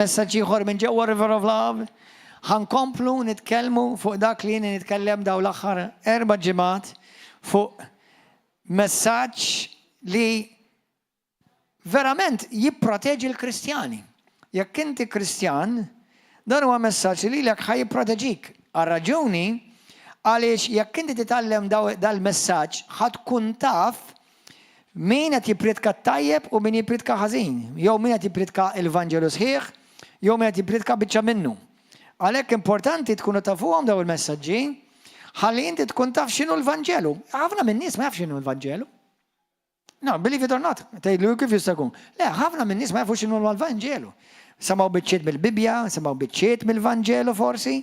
Messaġġ ieħor minn ġewwa River of Love. Ħa nkomplu nitkellmu fuq dak li jiena nitkellem dawn l-aħħar erba' ġimgħat fuq messaġġ li verament jipproteġi l-Kristjani. Jekk inti Kristjan, dan huwa messaġġ li lilek ħa jipproteġik. Għar-raġuni għaliex jekk inti titgħallem dal-messaġġ ħa tkun taf Min qed jippriedka t-tajjeb u min jippriedka ħażin, jew min qed jippriedka l-Vanġelu sħiħ, jew min qed jippriedka biċċa minnu. Għalhekk importanti tkunu tafuhom dawn il-messaġġi, ħalli inti tkun taf x'inhu l-Vanġelu. Ħafna min-nies ma jafx x'inhu l-Vanġelu. No, believe it or not, tgħidlu kif jista' jkun. Le, ħafna min-nies ma jafux x'inhu l-Vanġelu. Semgħu biċċiet mill-Bibbja, semgħu biċċiet mill-Vanġelu forsi,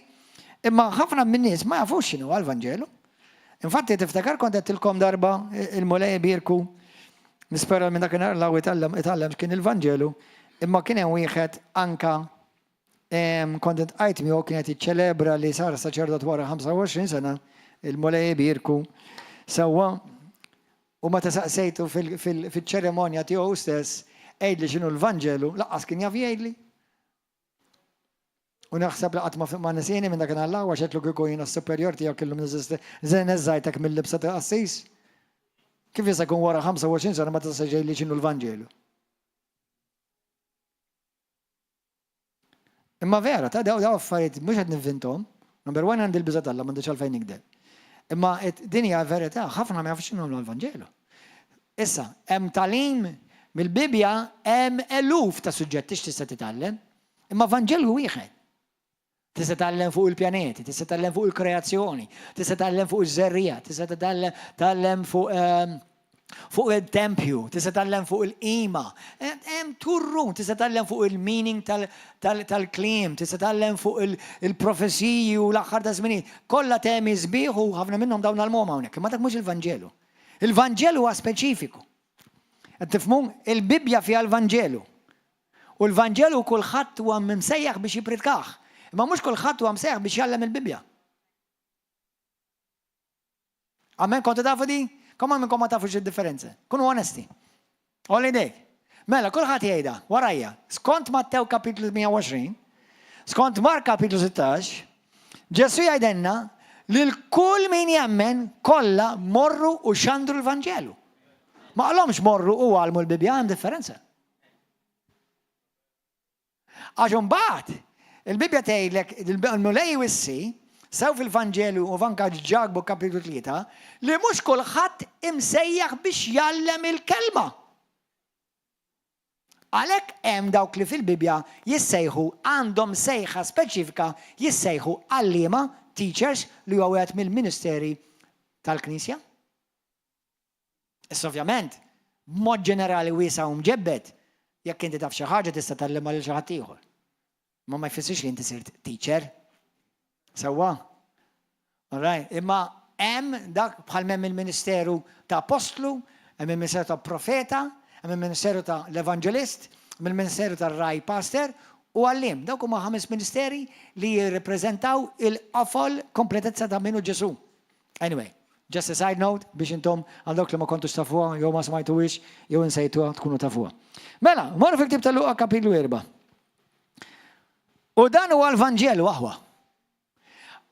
imma ħafna min-nies ma jafux x'inhu l-Vanġelu. Infatti tiftakar kont għedtilkom darba il-Mulej ibierku, nispera minn dakinhar 'l hawn itgħallem itgħallem x'kien il-Vanġelu, imma kien hemm wieħed anka kont iltqajt miegħu kien qed jiċċelebra li sar saċerdot wara 25 sena, il-Mulej ibierku. Sewwa, u meta saqsejtu fil-ċerimonja tiegħu stess, għidli x'inhu l-Vanġelu, lanqas kien jaf jgħidli. U naħseb li qatt ma nesieni minn dakinhar 'l hawn għax għedtlu kieku jiena s-superjor tiegħek illum neżżajtek mill-libsa ta' qassis. Kif jista' jkun wara 25 sena ma tistax tgħidli x'inhu l-Vanġelu? Imma vera, ta' daw affarijiet mhux qed nivvinthom. Number one għandi l-biża' t'Alla m'għandix għalfejn nikdeb. Imma din hija verità, ħafna ma jafux x'inhu l-Vanġelu. Issa, hemm tagħlim mill-Bibbja hemm eluf ta' suġġetti x'tista' titgħallem. Imma Vanġelu wieħed. Tista' tgħallem fuq il-pjaneti, tista' tgħallem fuq il-kreazzjoni, tista' tgħallem fuq iż-żerriegħa, tista' tgħallem fuq ehm, fuq il-tempju, tista' tgħallem fuq il-qima. Hemm turrun, tista' tgħallem fuq il-meaning tal-kliem, tista' tgħallem fuq il-profeziji u l-aħħar ta' żminijiet. Kollha temi sbieħ u ħafna minnhom dawn għallmuhom hawnhekk, imma dak mhux il-Vanġelu. Il-Vanġelu huwa speċifiku. Qed tifhmu? Il-Bibbja fiha l-Vanġelu. U l-Vanġelu kulħadd huwa msejjaħ biex jippritkah. Imma mhux kulħadd huwa msejjaħ biex jgħallem il-Bibbja. Amen, kontu tafu di? Kemm minnkom ma tafux id-differenza? Kunu onesti. Għolli idejk. Mela, kulħadd jgħidha, warajja. Skont Mattew kapitlu 120, skont Mark kapitlu 16, Ġesu jgħidenna li l-kull min jemmen kollha morru u xandru l-Vanġelu. Ma qalhomx morru u għallmu l-Bibbja, hemm differenza. Għax imbagħad il-Bibbja tgħidlek il-Mulej jwissi sew fil-Vanġelu u f'anka Ġakbu kapitlu 3 li mhux kulħadd imsejjaħ biex jgħallem il-kelma. Għalhekk hemm dawk li fil-Bibbja jissejħu għandhom sejħa speċifika jissejħu għalliema, teachers, li huwa wieħed mill-ministeri tal-Knisja. Issa ovvjament, b'mod ġenerali wiesa' u mġebbed, jekk inti taf xi ħaġa tista' tgħallimha lil xi ħadd ieħor. Ma ma jfissirx li inti sirt teacher. Sewwa? All right. Imma hemm dak bħal hemm il-ministeru ta' apostlu, hemm il-ministeru ta' profeta, hemm il-ministeru ta' l-evanġelist, hemm il-ministeru ta' ragħaj pastor u għalliem. Dawk huma ħames ministeri li jirrepreżentaw il-qofol kompletezza ta' min hu Ġesù. Anyway, just a side note biex intom għal dawk li ma kontux tafuha jew ma smajtuhiex jew insejtuha tkunu tafuha. Mela, morru fil-ktieb ta' Luqa kapitlu 4. U dan huwa l-Vanġelu aħwa.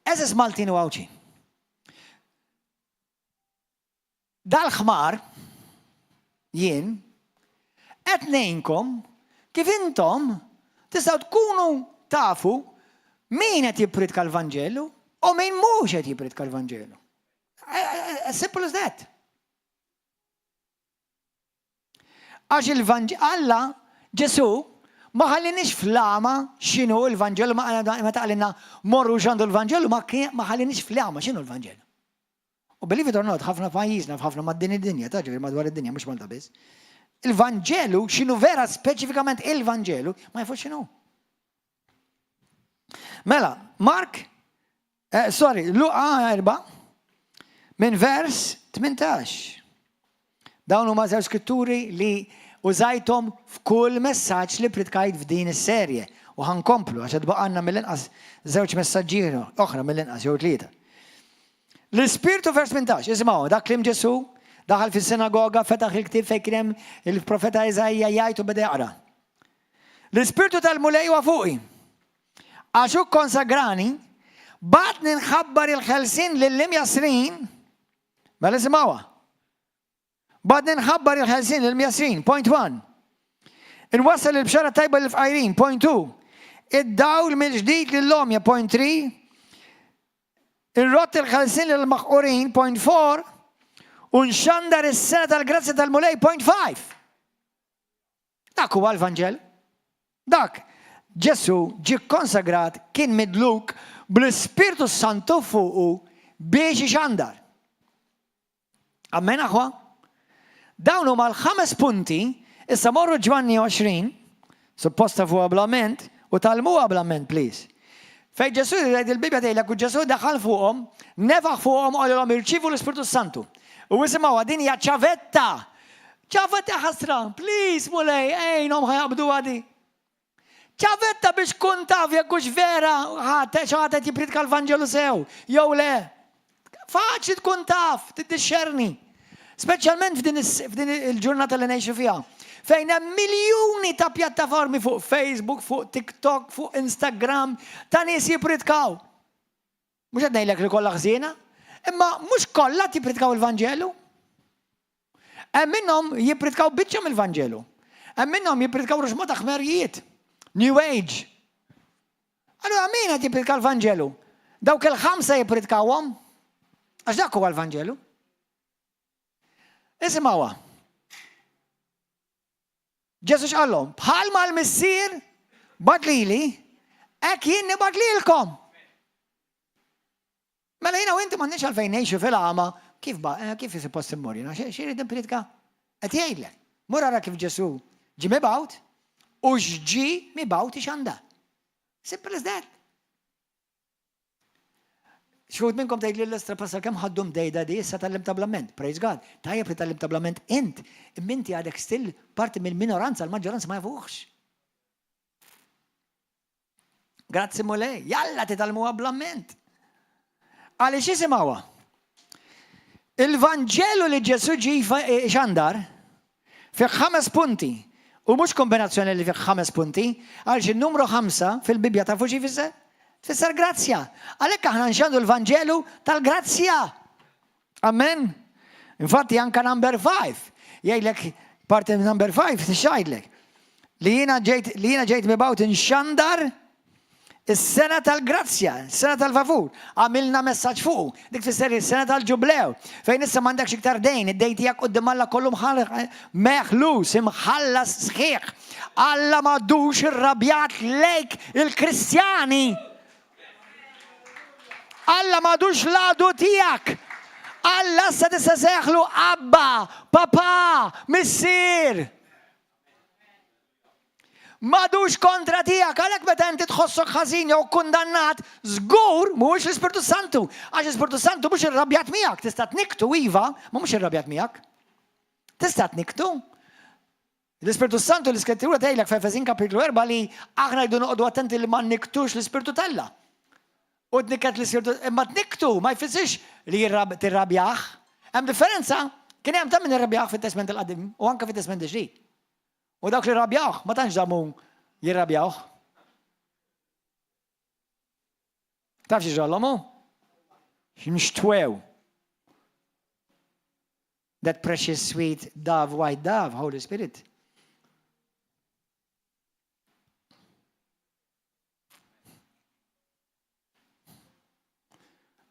Eżis Maltin u Għawdxin. Dal-ħmar jien qed ngħinkom kif intom tistgħu tkunu tafu min qed jippriedka l-Vanġelu u min mhux qed jippriedka l-Vanġelu. As simple as that. Għax il-Vanġelu, Alla, Ġesù, ma ħalliniex fl-għama x'inhu l-Vanġelu, meta qalilna morru xandu l-Vanġelu, ma ħalliniex fl-għama x'inhu l-Vanġelu. U believe it or not, ħafna pajjiżna, f'ħafna mad-din id-dinja, ta' ġifieri madwar id-dinja, mhux Malta biss. Il-Vanġelu, x'inhu vera speċifikament il-Vanġelu, ma jafux x'inhu. Mela, Mark, eh, sorry, Luqa 4, minn vers 18. Dawn huma żewġ skritturi li użajthom f'kull messaġġ li pritkajt f'din is-serje. U ħa nkomplu għax qed baqgħalna mill-inqas żewġ messaġġi oħra mill-inqas jew tlieta. L-Ispirtu vers 18, isimgħu, dak kliem Ġesù, daħal fis-sinagoga, fetaħ il-ktieb fejn kien hemm il-profeta Iżaija jgħid u beda jaqra. L-Ispirtu tal-Mulej huwa fuqi. Għax hu kkonsagrani, bagħatni nħabbar il-ħelsien lill-imjassrin, mela isimgħuha. Bagħatni nħabbar il-ħelsien lill-imjassrin, point one. Inwassal il-bxara tajba lill-fqajrin, point two. Id-dawl mill-ġdid lill-għomja, point three. Irrodd il-ħelsien lill-maħqurin, point four. U nxandar is-sena tal-grazzja tal-Mulej, point five. Dak huwa l-Vanġel. Dak Ġesù ġie kkonsagrat kien midluk bl-Ispirtu Santu fuqu biex ixandar. Amen aħwa? Dawn huma l-ħames punti, issa morru Ġwanni 20, suppost tafuha bl-amment, u tgħallmuha bl-amment, please. Fejn Ġesù jgħid il-Bibbja tgħidlek u Ġesù daħal fuqhom, nefaħ fuqhom u qalilhom irċievu l-Ispirtu Santu. U isimgħuha din hija ċavetta. Ċavetta ħasra, please Mulej, għinhom ħa jaqbduha di. Ċavetta biex tkun taf jekk hux vera ħadd xi ħadd qed jippriedka l-Vanġelu sew jew le. Faċli tkun taf, tiddixxerni. Speċjalment f'din il-ġurnata li ngħixu fiha, fejn hemm miljuni ta' pjattaformi fuq Facebook, fuq TikTok, fuq Instagram, ta' nies jippritkaw. Mhux qed ngħidlek li kollha ħżiena, imma mhux kollha jippritkaw il-Vanġelu. Hemm minnhom jippritkaw biċċa mill-Vanġelu. Hemm minnhom jippritkaw ruxma ta' ħmerijiet, New Age. Allura min qed jippritka l-Vanġelu? Dawk il-ħamsa jippritkawhom? Għax dak huwa l-Vanġelu. Isimgħuha. Ġesu x'qallhom? Bħalma l-Missier bagħat lili, hekk jien nibgħat lilkom. Mela jiena u inti m'għandniex għalfejn ngħixu fil-għama kif ba, eh, kif suppost immur jiena, xi rrid nippritka? Qed jgħidlek. Mur ara kif Ġesu ġie mibgħut u x'ġie mibgħut ixandar. Simple as that. Xħud minnkom tgħid li l-estra pastor kemm ħaddum dejda di issa tallim tablament. Praise God. Tajjeb li tallim tablament int, imma inti għadek still parti mill-minoranza, l-maġġoranza ma jafuħx. Grazzi Mulej, jalla titgħallmuha bl-amment. Għaliex isimgħuha. Il-Vanġelu li Ġesu ġi xandar fih ħames punti u mhux kombinazzjoni li fih ħames punti, għaliex il-numru ħamsa fil-Bibbja tafu xi jfisser? Tfisser grazzja. Għalhekk aħna nxandu l-Vanġelu tal-grazzja. Amen. Infatti anka number 5 jgħidlek parti number 5 tixgħidlek li jiena ġejt li jiena ġejt mibgħut inxandar is-sena tal-grazzja, is-sena tal-favur. Għamilna messaġġ fuqu. Dik tfisser is-sena tal-ġublew. Fejn issa m'għandekx iktar dejn, id-dejn tiegħek quddiem Alla kollu meħlus, imħallas sħiħ. Alla m'għadux irrabjat lejk il-Kristjani. Alla m'għadux l-għadu tiegħek. Alla issa tista' seħlu Abba, Papà, Missier. M'għadux kontra tiegħek, għalhekk meta inti tħossok ħażin jew kundannat, żgur mhuwiex l-Ispirtu Santu. Għax l-Ispirtu Santu mhux irrabjat miegħek, tista' tniktu iva, ma mhux irrabjat miegħek. Tista' tniktu. L-Ispirtu Santu l-Iskrittura tgħidlek f'Efesin kapitlu 4 li aħna jdu noqogħdu attenti li ma niktux l-Ispirtu t'Alla. U tnikket l-Ispirtu, imma tniktu ma jfissirx li tirrabjah. Hemm differenza, kien hemm ta' min irrabjah fit-Testment il-Qadim u anke fit-Testment il-Ġdid. U dawk li rrabjawh ma tantx damu jirrabjawh. Taf xi ġralhom hu? X'mxtwew. That precious sweet dove, white dove, Holy Spirit.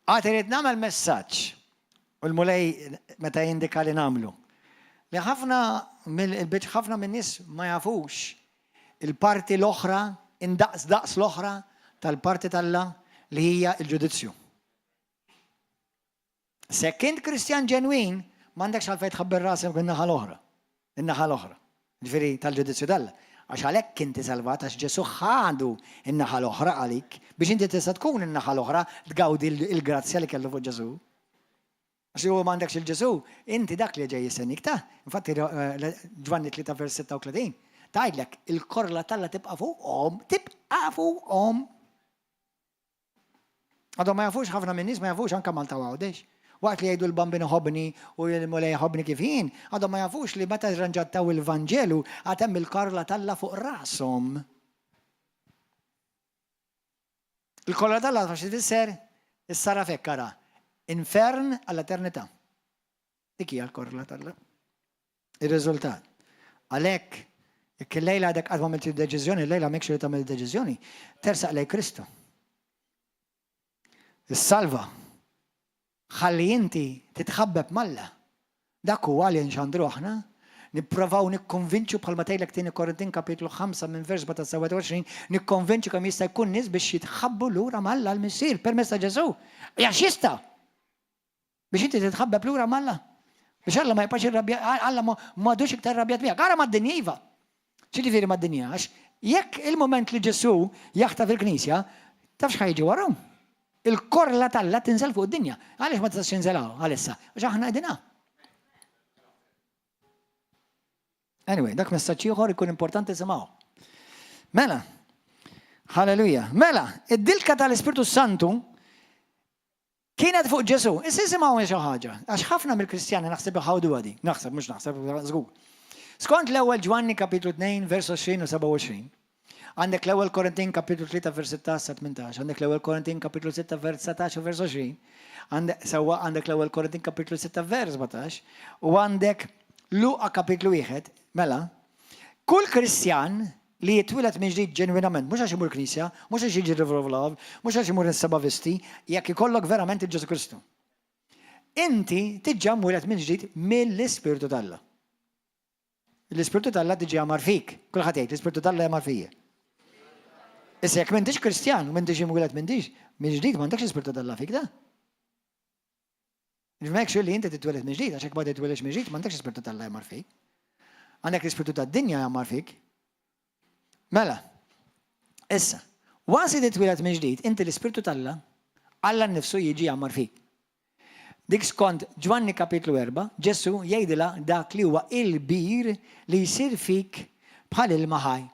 Għad irid nagħmel messaġġ u l-Mulej meta jindika li nagħmlu. Li ħafna mill-biċ ħafna min-nies ma jafux il-parti l-oħra indaqs daqs l-oħra tal-parti t'Alla li hija l-ġudizzju. Se int Kristjan ġenwin, m'għandekx għalfejn tħabbel rasek in-naħa l-oħra. In-naħa l-oħra. Ġifieri tal-ġudizzju t'Alla. Għax għalhekk inti salvat għax Ġesù ħadu n-naħa l-oħra għalik biex inti tista' tkun in-naħa l-oħra tgawdi l-grazzja li kellu fuq Ġesù. Għax li m'għandekx il-Ġesù, inti dak li ġej jistennik ta' Infatti Ġwanni 3 vers 36 tgħidlek il-korla t'Alla tibqa' fuqhom, tibqa' fuqhom. Għadhom ma jafux, ħafna min-nies ma jafux anke Malta u Għawdex. Waqt li jgħidu l-Bambin iħobbni u l-Mulej iħobbni kif jien, għadhom ma jafux li meta rranġattaw il-Vanġelu għad hemm il-korla t'Alla fuq rashom. Il-korla t'Alla taf xi tfisser? Issarraf hekk ara. Infern għall-eternità. Dik hija l-korla t'Alla. Ir-riżultat. Għalhekk, jekk illejla għadek qatt m'għamilt id-deċiżjoni, illejla make sure tagħmel id-deċiżjoni, tersaq lejn Kristu. Issalva. Ħalli inti titħabbeb m'Alla. Dak huwa li nxandru aħna. Nipprovaw nikkonvinċu bħalma tgħidlek Tieni Korintin kapitlu 5 minn vers 17 sa 21, nikkonvinċu kemm jista' jkun nies biex jitħabbu lura m'Alla l-Missier permezz ta' Ġesù. Għax jista'! Biex inti titħabbeb lura m'Alla. Biex Alla ma jibqax irrabja, Alla m'għadux iktar irrabjat miegħek. Ara mad-dinja iva. X'jiġifieri mad-dinja? Għax jekk il-mument li Ġesù jaħtaf il-Knisja, taf x'ħa jiġi warahom? Il-korla t'Alla tinżel fuq id-dinja. Għaliex ma tistax tinżel hawn għalissa? Għax aħna qegħdin hawn. Anyway, dak messaġġ ieħor ikun importanti simgħu. Mela, halleluja. Mela, id-dilka tal-Ispirtu Santu Kienet fuq Ġesù. Issa isimgħu xi ħaġa, għax ħafna mill-Kristjani naħseb iħawduha di. Naħseb, mhux naħseb, żgur. Skont l-ewwel Ġwanni kapitlu 2 vers 20 u 27, għandek l-ewwel Korintin kapitlu 3 vers 16 sa 18, għandek l-ewwel Korintin kapitlu 6 vers 19 u vers 20, għandek sewwa għandek l-ewwel Korintin kapitlu 6 vers 17, u għandek Luqa kapitlu 1, mela, kull Kristjan Li jitwieled minn ġdid ġenwinament, mhux għax imur knisja, mhux għax jiġi River of Love, mhux għax imur is-Sebavisti, jekk ikollok verament il Ġesù Kristu. Inti tiġa mwieled minn ġdid mill-Ispirtu t'Alla. L-Ispirtu t'Alla diġà jgħammar fik. Kulħadd jgħid, l-Ispirtu t'Alla jgħammar fija. Issa jekk m'intix Kristjan u m'intix imwieled minn ġdid m'għandekx l-Ispirtu t'Alla fik da. Make sure li inti titweled minn ġdid, għax jekk ma titweledx minn ġdid m'għandekx l-Ispirtu t'Alla jgħammar fik. Għandek l-ispirtu tad-dinja jgħammar fik. Mela, issa, once li titwieled minn ġdid, inti l-Ispirtu t'Alla, Alla nnifsu jiġi jgħammar fik. Dik skont Ġwanni kapitlu 4, Ġesù jgħidilha dak li huwa il-bir li jsir fik bħal ilma ħaj.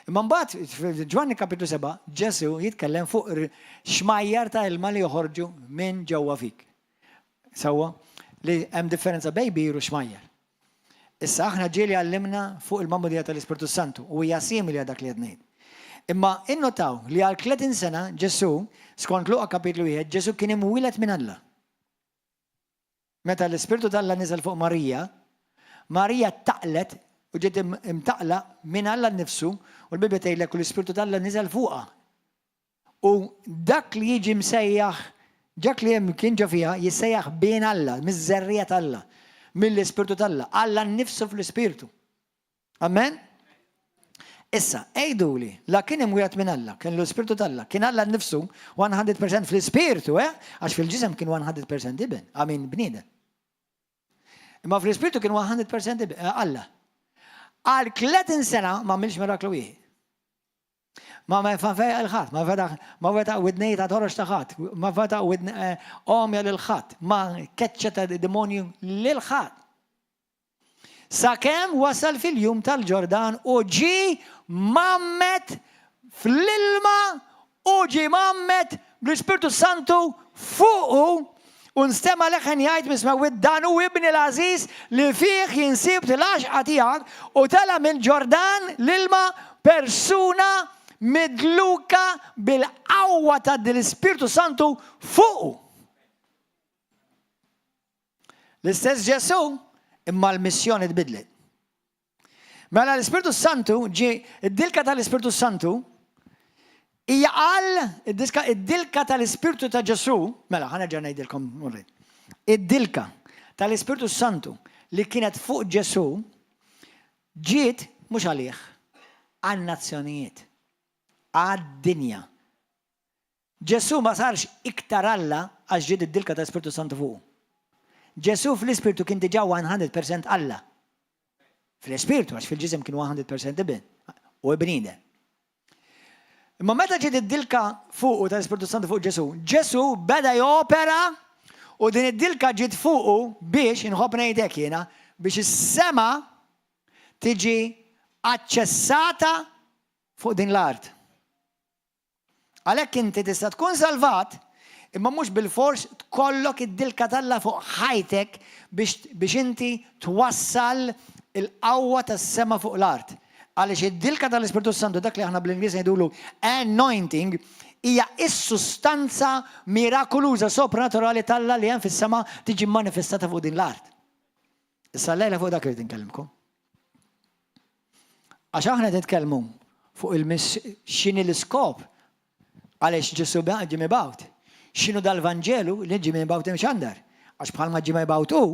Imma mbagħad f'Ġwanni kapitlu 7 Ġesù jitkellem fuq xmajjar ta' ilma li joħorġu minn ġewwa fik. Sewwa li hemm differenza bejn bir u xmajjar. Issa aħna ġieli għallimna fuq il-magħmudija tal-Ispirtu Santu u hija simili għal dak li qed ngħid. Imma innotaw li għal 30 sena Ġesù, skont Luqa kapitlu 1, Ġesù kien imwieled minn Alla. Meta l-Ispirtu t'Alla niżel fuq Marija, Marija ttaqlet u ġiet imtaqqla minn Alla nnifsu u l-Bibbja tgħidlek u l-Ispirtu t'Alla niżel fuqha. U dak li jiġi msejjaħ, dak li hemm kien ġo fiha jissejjaħ bin Alla, miż-żerriegħa t'Alla, mill-Ispirtu t'Alla, Alla nnifsu fl-Ispirtu. Amen? Issa, għiduli, la kien imwieled minn Alla, kien l-Ispirtu t'Alla, kien Alla nnifsu 100% fl-Ispirtu, eh? Għax fil-ġisem kien 100% iben, amin bniedem. Imma fl-Ispirtu kien 100% iben, eh, Alla. Għal 30 sena ma għamilx miraklu wieħed. Ma ma fejaq il-ħadd, ma fetaħ ma fetaħ widnej ta' torox ta' ħadd, ma fetaħ widn eh, għomja lil ħadd, ma keċċa ta' demonju lil ħadd. Sakemm wasal fil-jum tal-Ġordan u ġie mgħammed fl-ilma u ġie mgħammed bl-Ispirtu Santu fuqu u nstema' leħen jgħid mis-smewwiet dan hu ibni l-għażiż li fih jien sibt l-għaxqa tiegħek u tela' mill-Ġordan l-ilma persuna midluka bil-qawwa ta' l-Ispirtu Santu fuqu. L-istess Ġesù, imma l-missjoni tbidlet. Mela l-Ispirtu Santu ġie id-dilka tal-Ispirtu Santu hija għal id-dilka tal-Ispirtu ta' Ġesù, mela ħa nerġa' ngħidilkom Id-dilka tal-Ispirtu Santu li kienet fuq Ġesù ġiet mhux għalih, għan-nazzjonijiet, għad-dinja. Ġesù ma sarx iktar Alla għax ġiet id-dilka tal-Ispirtu Santu fuqu. Ġesù fl-ispirtu kien diġà 100% Alla. Fl-ispirtu, għax fil-ġisem kien 100% iben u bniedem. Imma meta ġiet id-dilka fuqu tal-Ispirtu Santu fuq Ġesù, Ġesù beda jopera u din id-dilka ġiet fuqu biex, inħobb ngħid hekk jiena, biex is-sema tiġi aċċessata fuq din l-art. Għalhekk inti tista' tkun salvat, imma mhux bilfors tkollok id-dilka t'Alla fuq ħajtek biex, biex inti twassal il-qawwa tas-sema fuq l-art. Għaliex id-dilka tal-Ispirtu Santu, dak li aħna bl-Ingliż ngħidulu anointing, hija s-sustanza mirakuluża sopranaturali t'Alla li hemm fis-sema tiġi manifestata fuq din l-art. Issa llejla fuq dak irid inkellimkom. Għax aħna qed nitkellmu fuq il-miss x'inhi l-iskop għaliex Ġesù ġie mibgħut. X'inhu dal-Vanġelu li ġie mibgħut imxandar. Għax bħalma ġie mibgħut hu,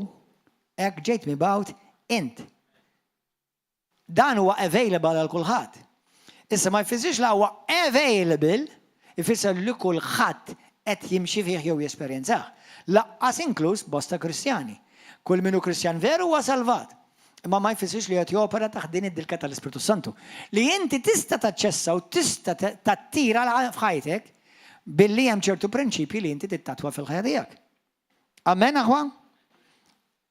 hekk ġejt mibgħut int. Dan huwa available għal kulħadd. Issa ma jfissirx la huwa available, ifisser li kulħadd qed jimxi fih jew jesperjenzah. Lanqas inkluż bosta Kristjani. Kull min hu Kristjan veru huwa salvat. Imma ma jfissirx li qed jopera taħt din id-dilka tal-Ispirtu Santu. Li inti tista' taċċessa u tista' tattira f'ħajtek billi hemm ċertu prinċipji li inti tittatwa fil-ħajja tiegħek. Amen, aħwa?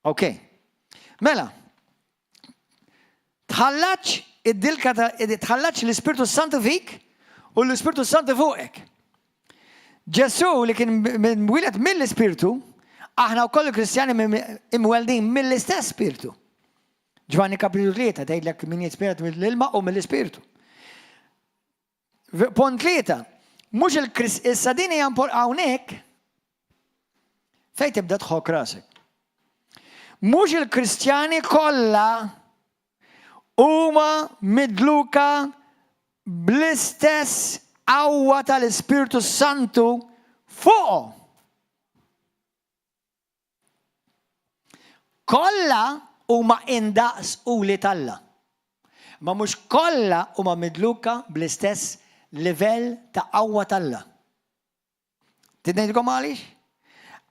Ok. Mela, tħallatx id-dilka ta' tħallatx l-Ispirtu Santu fik u l-Ispirtu Santu fuqek. Ġesù li kien mwieled mill-Ispirtu, aħna wkoll il-Kristjani imweldin mill-istess Spirtu. Ġwanni kapitlu 3 tgħidlek min jitspirat mill-ilma u mill-Ispirtu. Punt 3, mhux il-Kris issa din hija hawnhekk fejn tibda tħokk rasek. Mhux il-Kristjani kollha huma midluka bl-istess qawwa tal-Ispirtu Santu fuqhom. Kollha huma indaqs ulied Alla. Ma mhux kollha huma midluka bl-istess livell ta' qawwa t'Alla. Trid ngħidilkom għaliex?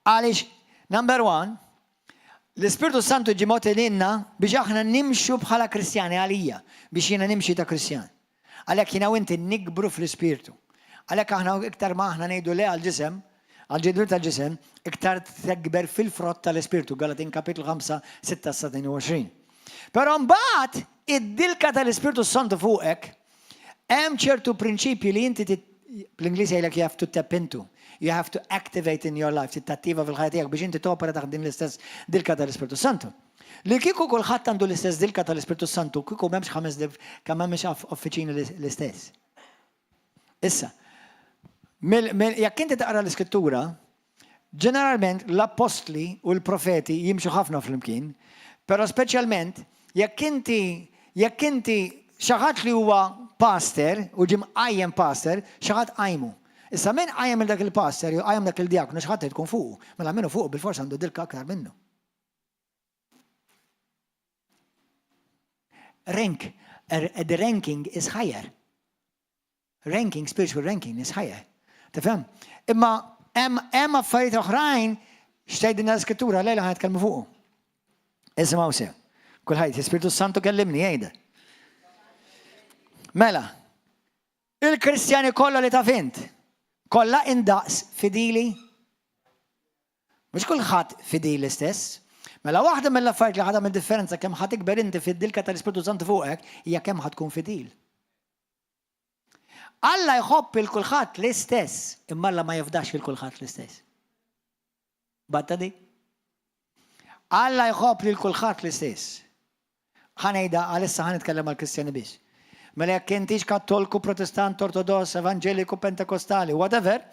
Għaliex, number one, l-Ispirtu Santu ġie mogħti lilna biex aħna nimxu bħala Kristjani għalija, biex jiena nimxi ta' Kristjan. Għalhekk jiena u inti nikbru fl-Ispirtu. Għalhekk aħna iktar ma aħna ngħidu le għall-ġisem, għall-ġidwir tal-ġisem, iktar tekber fil-frott tal-Ispirtu, Galatin kapitlu 5, 6 sa 22. Però mbagħad id-dilka tal-Ispirtu Santu fuqek, hemm ċertu prinċipji li inti bl-Ingliż jgħidlek you have to tap into. You have to activate in your life, tittattiva fil-ħajja tiegħek biex inti topera taħt din l-istess dilka tal-Ispirtu Santu. Li kieku kulħadd għandu l-istess dilka tal-Ispirtu Santu, kieku m'hemmx ħames kemm m'hemmx uffiċini l-istess. Issa, jekk inti taqra l-Iskrittura, ġeneralment l-appostli u l-profeti jimxu ħafna flimkien, però speċjalment jekk inti jekk inti xi ħadd li huwa pastor u ġie mqajjem pastor, xi ħadd qajmu. Issa min qajjem lil dak il-pastor jew qajjem dak il-djaknu xi ħadd tkun fuqu. Mela min hu fuqu bilfors għandu dilka aktar minnu. Rank, the ranking is higher. Ranking, spiritual ranking is higher. Tifhem? Imma hemm affarijiet oħrajn x'tgħidilna l-Iskrittura lejla ħa nitkellmu fuqu. Isimgħu sew. Kulħadd, Ispirtu Santu kellimni jgħidha. Mela, il-Kristjani kollha li taf int, kollha indaqs fidili? Mhux kulħadd fidil l-istess. Mela waħda mill-affarijiet li ħa tagħmel differenza kemm ħa tikber inti fid-dilka tal-Ispirtu Santu fuqek hija kemm ħa tkun fidil. Alla jħobb il kulħadd l-istess, imma Alla ma jafdax il kulħadd l-istess. Batta di? Alla jħobb lil kulħadd l-istess. Ħa ngħidha għalissa ħa nitkellem għall-Kristjani biss. Mela jekk intix Kattolku, Protestant, Ortodoss, Evanġeliku, Pentekostali, whatever,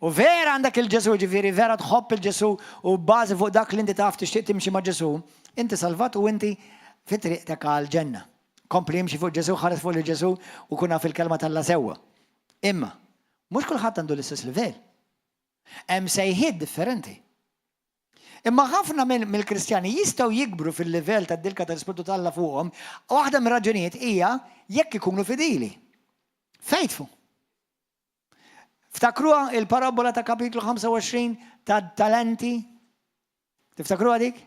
u vera għandek il-Ġesù, ġifieri vera tħobb il-Ġesù u bażi fuq dak li inti taf tixtieq timxi ma' Ġesù, inti salvat u inti fi triqtek għall-ġenna. Kompli imxi fuq Ġesù, ħares fuq lil Ġesù u kun af il-kelma t'Alla sewwa. Imma, mhux kulħadd għandu l-istess livell. Hemm sejħiet differenti. Imma ħafna mill-Kristjani jistgħu jikbru fil-livell tad-dilka tal-Ispirtu t'Alla fuqhom, waħda mir-raġunijiet hija jekk ikunu fidili. Faithful. Ftakruha il-parabbola ta' kapitlu 25 ta' talenti? Tiftakruha dik?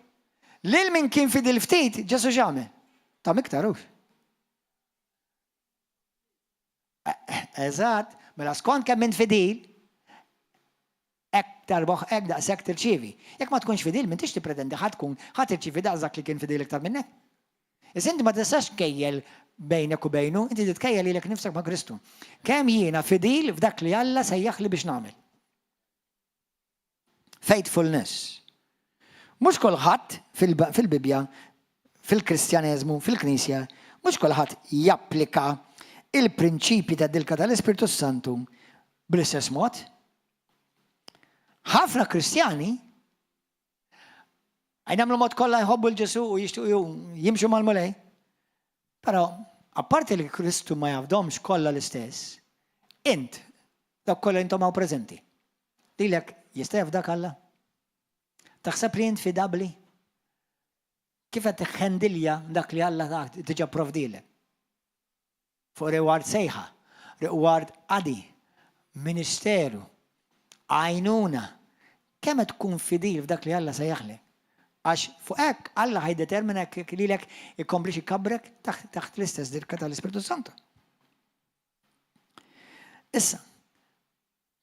Lil min kien fidil ftit, Ġesu x'għamel? Ta' miktar hux. Eżatt, mela skont kemm int fidil, hekk tarboħ hekk daqshekk tirċievi. Jekk ma tkunx fidil, m'intix tippretendi ħa tkun ħa tirċievi daqs dak li kien fidil iktar minnek. Iżda inti ma tistax tkejjel bejnek u bejnu, inti titkejjel lilek nifsek ma' Kristu. Kemm jiena fidil f'dak li Alla sejjaħli biex nagħmel. Faithfulness. Mhux kulħadd fil-Bibbja, fil-Kristjaneżmu, fil-Knisja, mhux kulħadd japplika il-prinċipji ta' dilka tal-Ispirtu Santu Bl-istess mod, ħafna Kristjani għajnamlu mod kollha jħobbu l-Ġesu u jixtiequ jimxu mal-Mulej. Però apparti li Kristu ma jafdomx kollha l-istess, int dawk kollha intom hawn preżenti. Lilek jista' jafdak Alla? Taħseb li int fidabbli? Kif qed tiħħendilja dak li Alla diġà pprovdielek? Fuq rigward sejħa, rigward qadi, ministeru, għajnuna, kemm qed tkun fidil f'dak li Alla sejjaħlek? Għax fuq hekk Alla ħa jiddetermina jekk lilek ikomplix ikabbrek taħt l-istess dirka tal-Ispirtu Santu. Issa,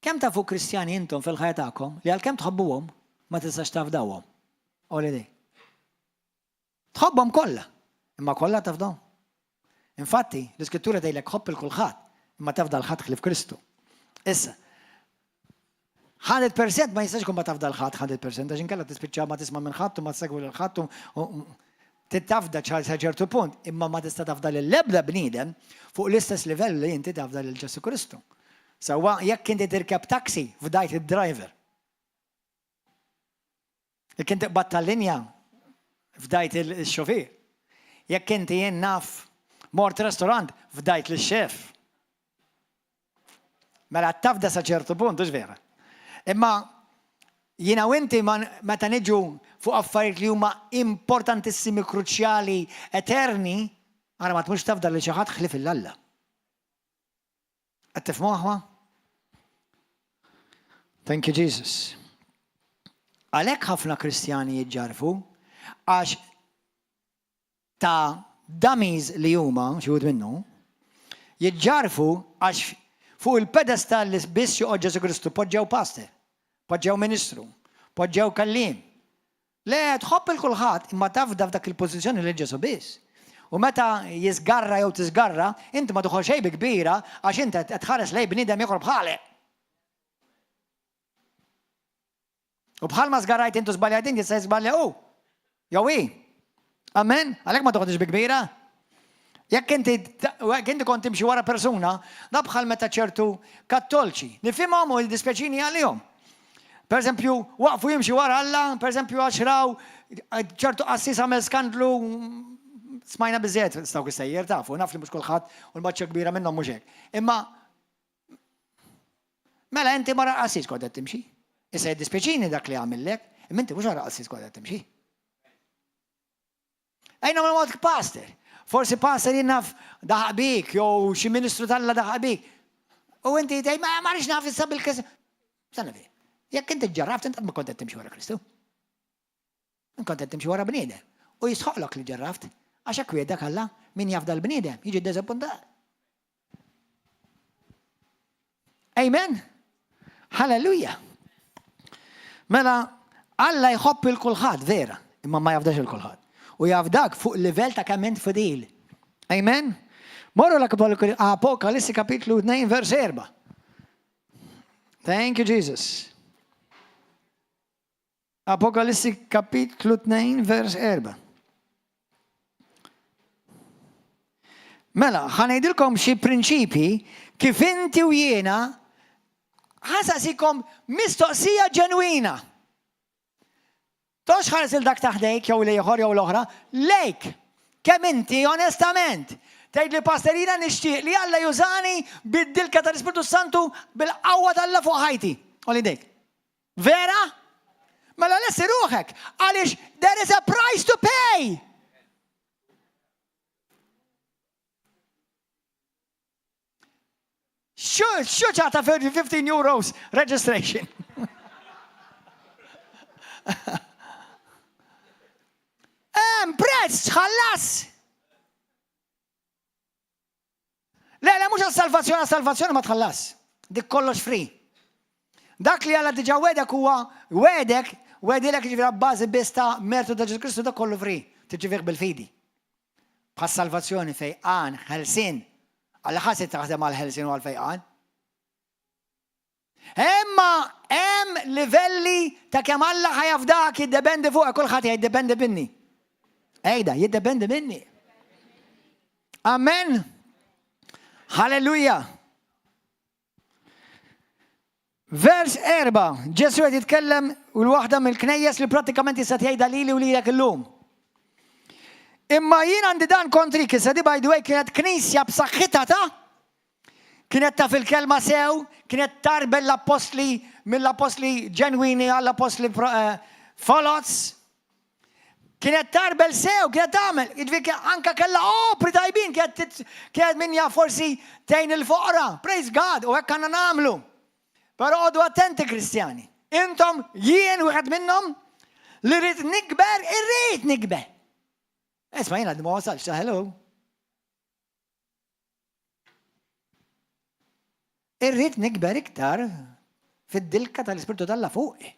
kemm tafu Kristjani intom fil-ħajja tagħkom li għalkemm tħobbuhom ma tistax tafdawhom? Oli dej. Tħobbhom kollha, imma kollha tafdahom. Infatti, l-Iskrittura tgħidlek ħobb il kulħadd, imma tafda l-ħadd ħlief Kristu. Issa, 100% ma jistax ikun ma tafda l-ħadd 100% għax inkella tispiċċa ma tisma' minn ħadd u ma tsegwi lil ħadd u titafda sa ċertu punt, imma ma tista' tafda lil ebda bniedem fuq l-istess livell li inti tafda lil Ġesu Kristu. Sewwa jekk inti tirkeb taxi fdajt id-driver. Jekk inti qbadt tal-linja, fdajt il-xufier. Jekk inti jien naf mort restaurant, fdajt lix-xef. Mela tafda sa ċertu punt, hux vera. Imma jiena u inti meta niġu fuq affarijiet li huma importantissimi, kruċjali, eterni, ara ma tmux tafda lil xi ħadd ħlief il-Alla. Qed tifhmu aħwa? Thank you Jesus. Għalhekk ħafna Kristjani jiġġarfu għax ta' dummies li huma xi wħud minnu jiġġarfu għax fuq il-pedestal li biss joqgħod Ġesu Kristu poġġew pastor, poġġew ministru, poġġew kelliem. Le, tħobb 'il kulħadd, imma tafda f'dak il-pożizzjoni lil Ġesù biss. U meta jiżgarra jew tiżgarra, inti ma toħol xejn bi kbira għax int qed tħares lejn bniedem ieħor bħalek. U bħalma żgarrajt intu żbaljajt inti se jiżbalja hu. Jew hi. Amen? Għalhekk ma toħodx bi kbira. Jekk inti jekk inti kont timxi wara persuna, da bħal meta ċertu kattolċi. Nifhimhom u jiddispjaċini għalihom. Per eżempju, waqfu jimxi wara Alla, per eżempju għax raw ċertu qassis għamel skandlu smajna biżejjed stawk is-sejjer tafu, naf li mhux kulħadd u l-maċċa kbira minnhom mhux hekk. Imma mela inti mara qassis kont qed timxi. Issa jiddispjaċini dak li għamillek, imma inti mhux wara qassis kont qed timxi. Ejna ma mod pastor. Forsi pastor jien naf daħaq bik, jew xi ministru talla daħaq bik. U inti tgħid ma ma rridx naf issa bil-kes. Sanna fi. Jekk inti ġarraft inti ma kont qed timxi wara Kristu. Kont qed timxi wara bniedem. U jisħoqlok li ġarraft għax hekk wiedek Alla min jafda l-bniedem jiġi ddeżappuntat. Amen. Hallelujah. Mela, Alla jħobb il kulħadd vera, imma ma jafdax il kulħadd. U jafdak fuq livell ta' kemm int fidil. Amen. Morru l-Apokalissi kapitlu 2 vers 4. Thank you, Jesus. Apokalissi kapitlu 2 vers 4. Mela, ħa ngħidilkom xi prinċipji kif inti u jiena ħasasikom mistoqsija ġenwina. Tox ħares il dak taħdejk jew l-ieħor jew l-oħra, lejk kemm inti onestament tgħid li pasterina nixtieq li Alla jużani bid-dilka tal-Ispirtu Santu bil-qawwa t'Alla fuq ħajti. Oli dejk. Vera? Mela lesti ruħek, għaliex there is a price to pay! Xu ċata 15 euros registration. Hemm prezz tħallas. Le, le, mhux għas-salvazzjoni, għas-salvazzjoni ma tħallas. Dik kollox free. Dak li Alla diġà wedek huwa wedek, wedilek ġifieri bażi biss ta' mertu ta' Ġesu Kristu dak kollu free, tiġġivih bil-fidi. Bħas-salvazzjoni fejqan, ħelsien. Alla ħassi taħdem għal ħelsien u għal fejqan. Imma hemm livelli ta' kemm Alla ħa jafdak jiddependi fuqek, kulħadd jgħid jiddependi minni. Ejda, jiddependi minni. Amen. Halleluja. Vers 4, Ġesù qed jitkellem u l-waħda mill-knejjes li prattikament jista' tgħidha lili u lilek illum. Imma jien għandi dan kontrik, issa di by the way kienet knisja b'saħħitha ta' kienet taf il-kelma sew, kienet tarbel l-appostli mill-appostli ġenwini għall-appostli eh, foloz. Kienet tarbel sew, kienet tagħmel, jiġifieri anka kellha opri tajbin, kienet kienet min jaf forsi tgħin il-foqra. Praise God, u hekk għandna nagħmlu. Però għodu attenti Kristjani. Intom jien wieħed minnhom li rrid nikber, irrid nikber. Isma' jien għadni ma wasalx ta' hello. Irrid nikber iktar fid-dilka tal-Ispirtu t'Alla fuqi.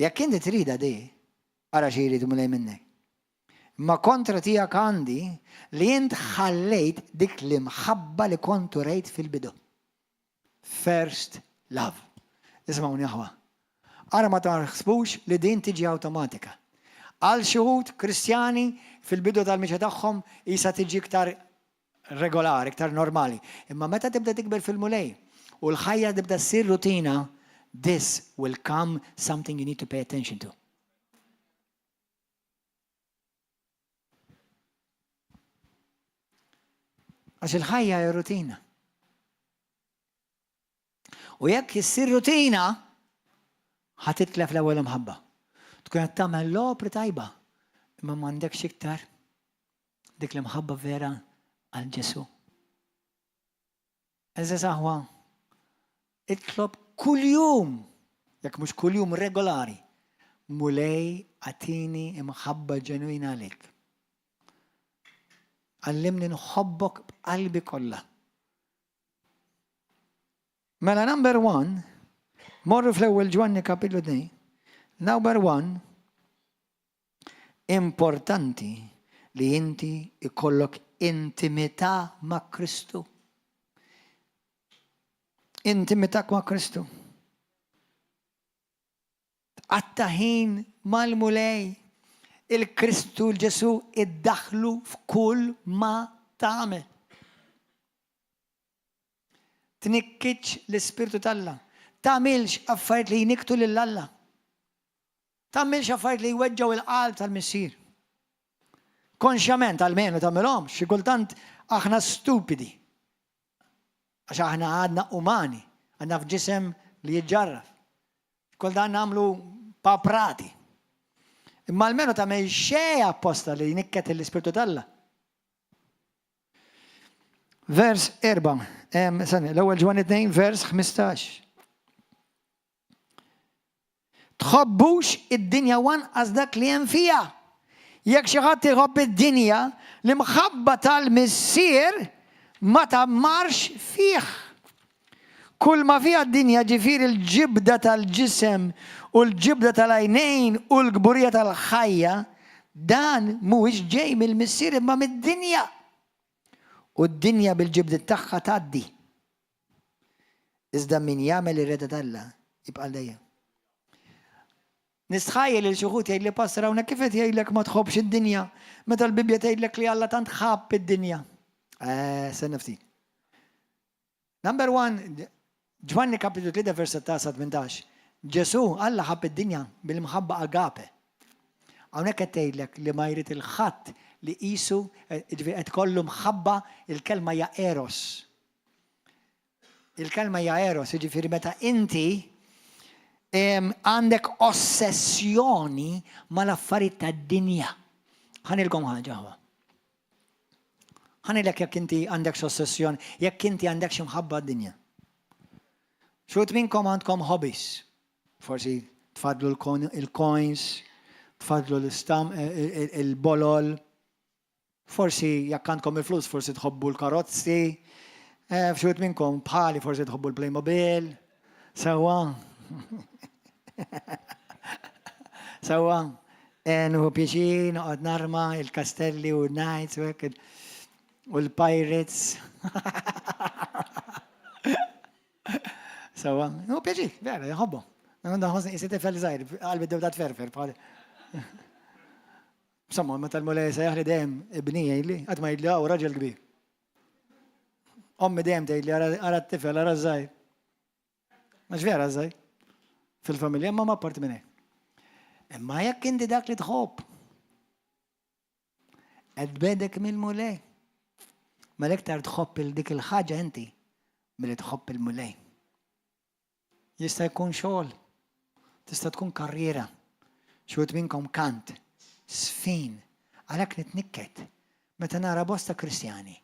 Jekk inti tridha di, ara xi jrid Mulej minnek. Imma kontra tiegħek għandi li int ħallejt dik l-imħabba li kont urejt fil-bidu. First love. Isimgħuni aħwa. Ara ma taħsbux li din tiġi awtomatika. Għal xi wħud Kristjani fil-bidu tal-mixja tagħhom isa tiġi iktar regolari, iktar normali. Imma meta tibda tikber fil-Mulej u l-ħajja tibda ssir rutina, this will come something you need to pay attention to. Għax il-ħajja hija rutina. U jekk issir rutina, ħa titlef l-ewwel imħabba. Tkun qed tagħmel l-opri tajba, imma m'għandekx iktar dik l-imħabba vera għal Ġesu. Eżeż aħwa, itlob kuljum, jekk mhux kuljum regolari, Mulej agħtini imħabba ġenwina għalik. Għallimni nħobbok b'qalbi kollha. Mela number one, morru fl-ewwel Ġwanni kapitlu 2, number one, importanti li inti ikollok intimità ma' Kristu. Intimità ma' Kristu. Tqatta' ħin mal-Mulej. Il-Kristu l-Ġesù iddaħħlu f'kull ma tagħmel. Tnikkitx l-Ispirtu t'Alla. Tagħmilx affarijiet li jnikktu lil Alla. Tagħmilx affarijiet li jweġġgħu il-qalb tal-Missier. Konxjament almenu tagħmilhomx, xi kultant aħna stupidi. Għax aħna għadna umani, għadna f'ġisem li jiġġarraf. Kultant nagħmlu paprati. Imma almenu tagħmel xejn apposta li jnikket l-Ispirtu t'Alla. Vers 4, l-ewwel Ġwanni 2, vers 15. Tħobbux id-dinja wanqas dak li hemm fiha. Jekk xi ħadd iħobb id-dinja, l-imħabba tal-Missier ma tgħammarx fih. Kull ma fiha d-dinja ġifieri l-ġibda tal-ġisem u l-ġibda tal-għajnejn u l-kburija tal-ħajja, dan mhuwiex ġej mill-Missier imma mid-dinja. U d-dinja bil-ġibdiet tagħha tgħaddi. Iżda min jagħmel ir-rieda t'Alla jibqa' għal dejjem. Nistħajjel lil xi wħud jgħidli Pastor hawnhekk kif qed jgħidlek ma tħobbx id-dinja meta l-Bibbja tgħidlek li Alla tant ħabb id-dinja. Eh, stenna ftit. Number one, Ġwanni kapitlu 3 vers 16 Ġesu Alla ħabb id-dinja bil-mħabba agape. Hawnhekk qed tgħidlek li ma jrid il-ħadd li qisu eh, ġifieri qed kollu mħabba il-kelma hija eros. Il-kelma hija eros, jiġifieri meta inti għandek ossessjoni mal-affarijiet tad-dinja. Ħanilkom ħaġa ħwa. Ħanilek jekk inti għandek ossessjoni, jekk inti għandek xi mħabba d-dinja. Xut minnkom għandkom hobbies. Forsi tfadlu l-coins, tfadlu l-istam, eh, il-bolol, Forsi jekk għandkom il-flus forsi tħobbu l-karozzi, eh, f'xi wħud minnkom bħali forsi tħobbu l-Playmobil. Sewwa. Sewwa. Eh, Nuhu pjaċir, noqgħod narma il-kastelli u l-knights u hekk u l-pirates. Sewwa, nuhu pjaċir, vera, nħobbhom. Nħossni qisi tifel żgħir, qalbi dewda tferfer bħal. Insomma, meta l-Mulej sejjaħli dejjem ibni jgħidli, qatt ma jgħidli hawn raġel kbir. Ommi dejjem tgħidli ara t-tifel, ara żgħir. Mhux vera żgħir. Fil-familja ma ma parti minn hekk. Imma jekk inti dak li tħobb, qed tbegħdek mill-Mulej. Mela iktar tħobb il dik il-ħaġa inti milli tħobb il-Mulej. Jista' jkun xogħol, tista' tkun karriera, xi wħud minnkom kant, sfin, għalhekk nitnikket meta nara bosta Kristjani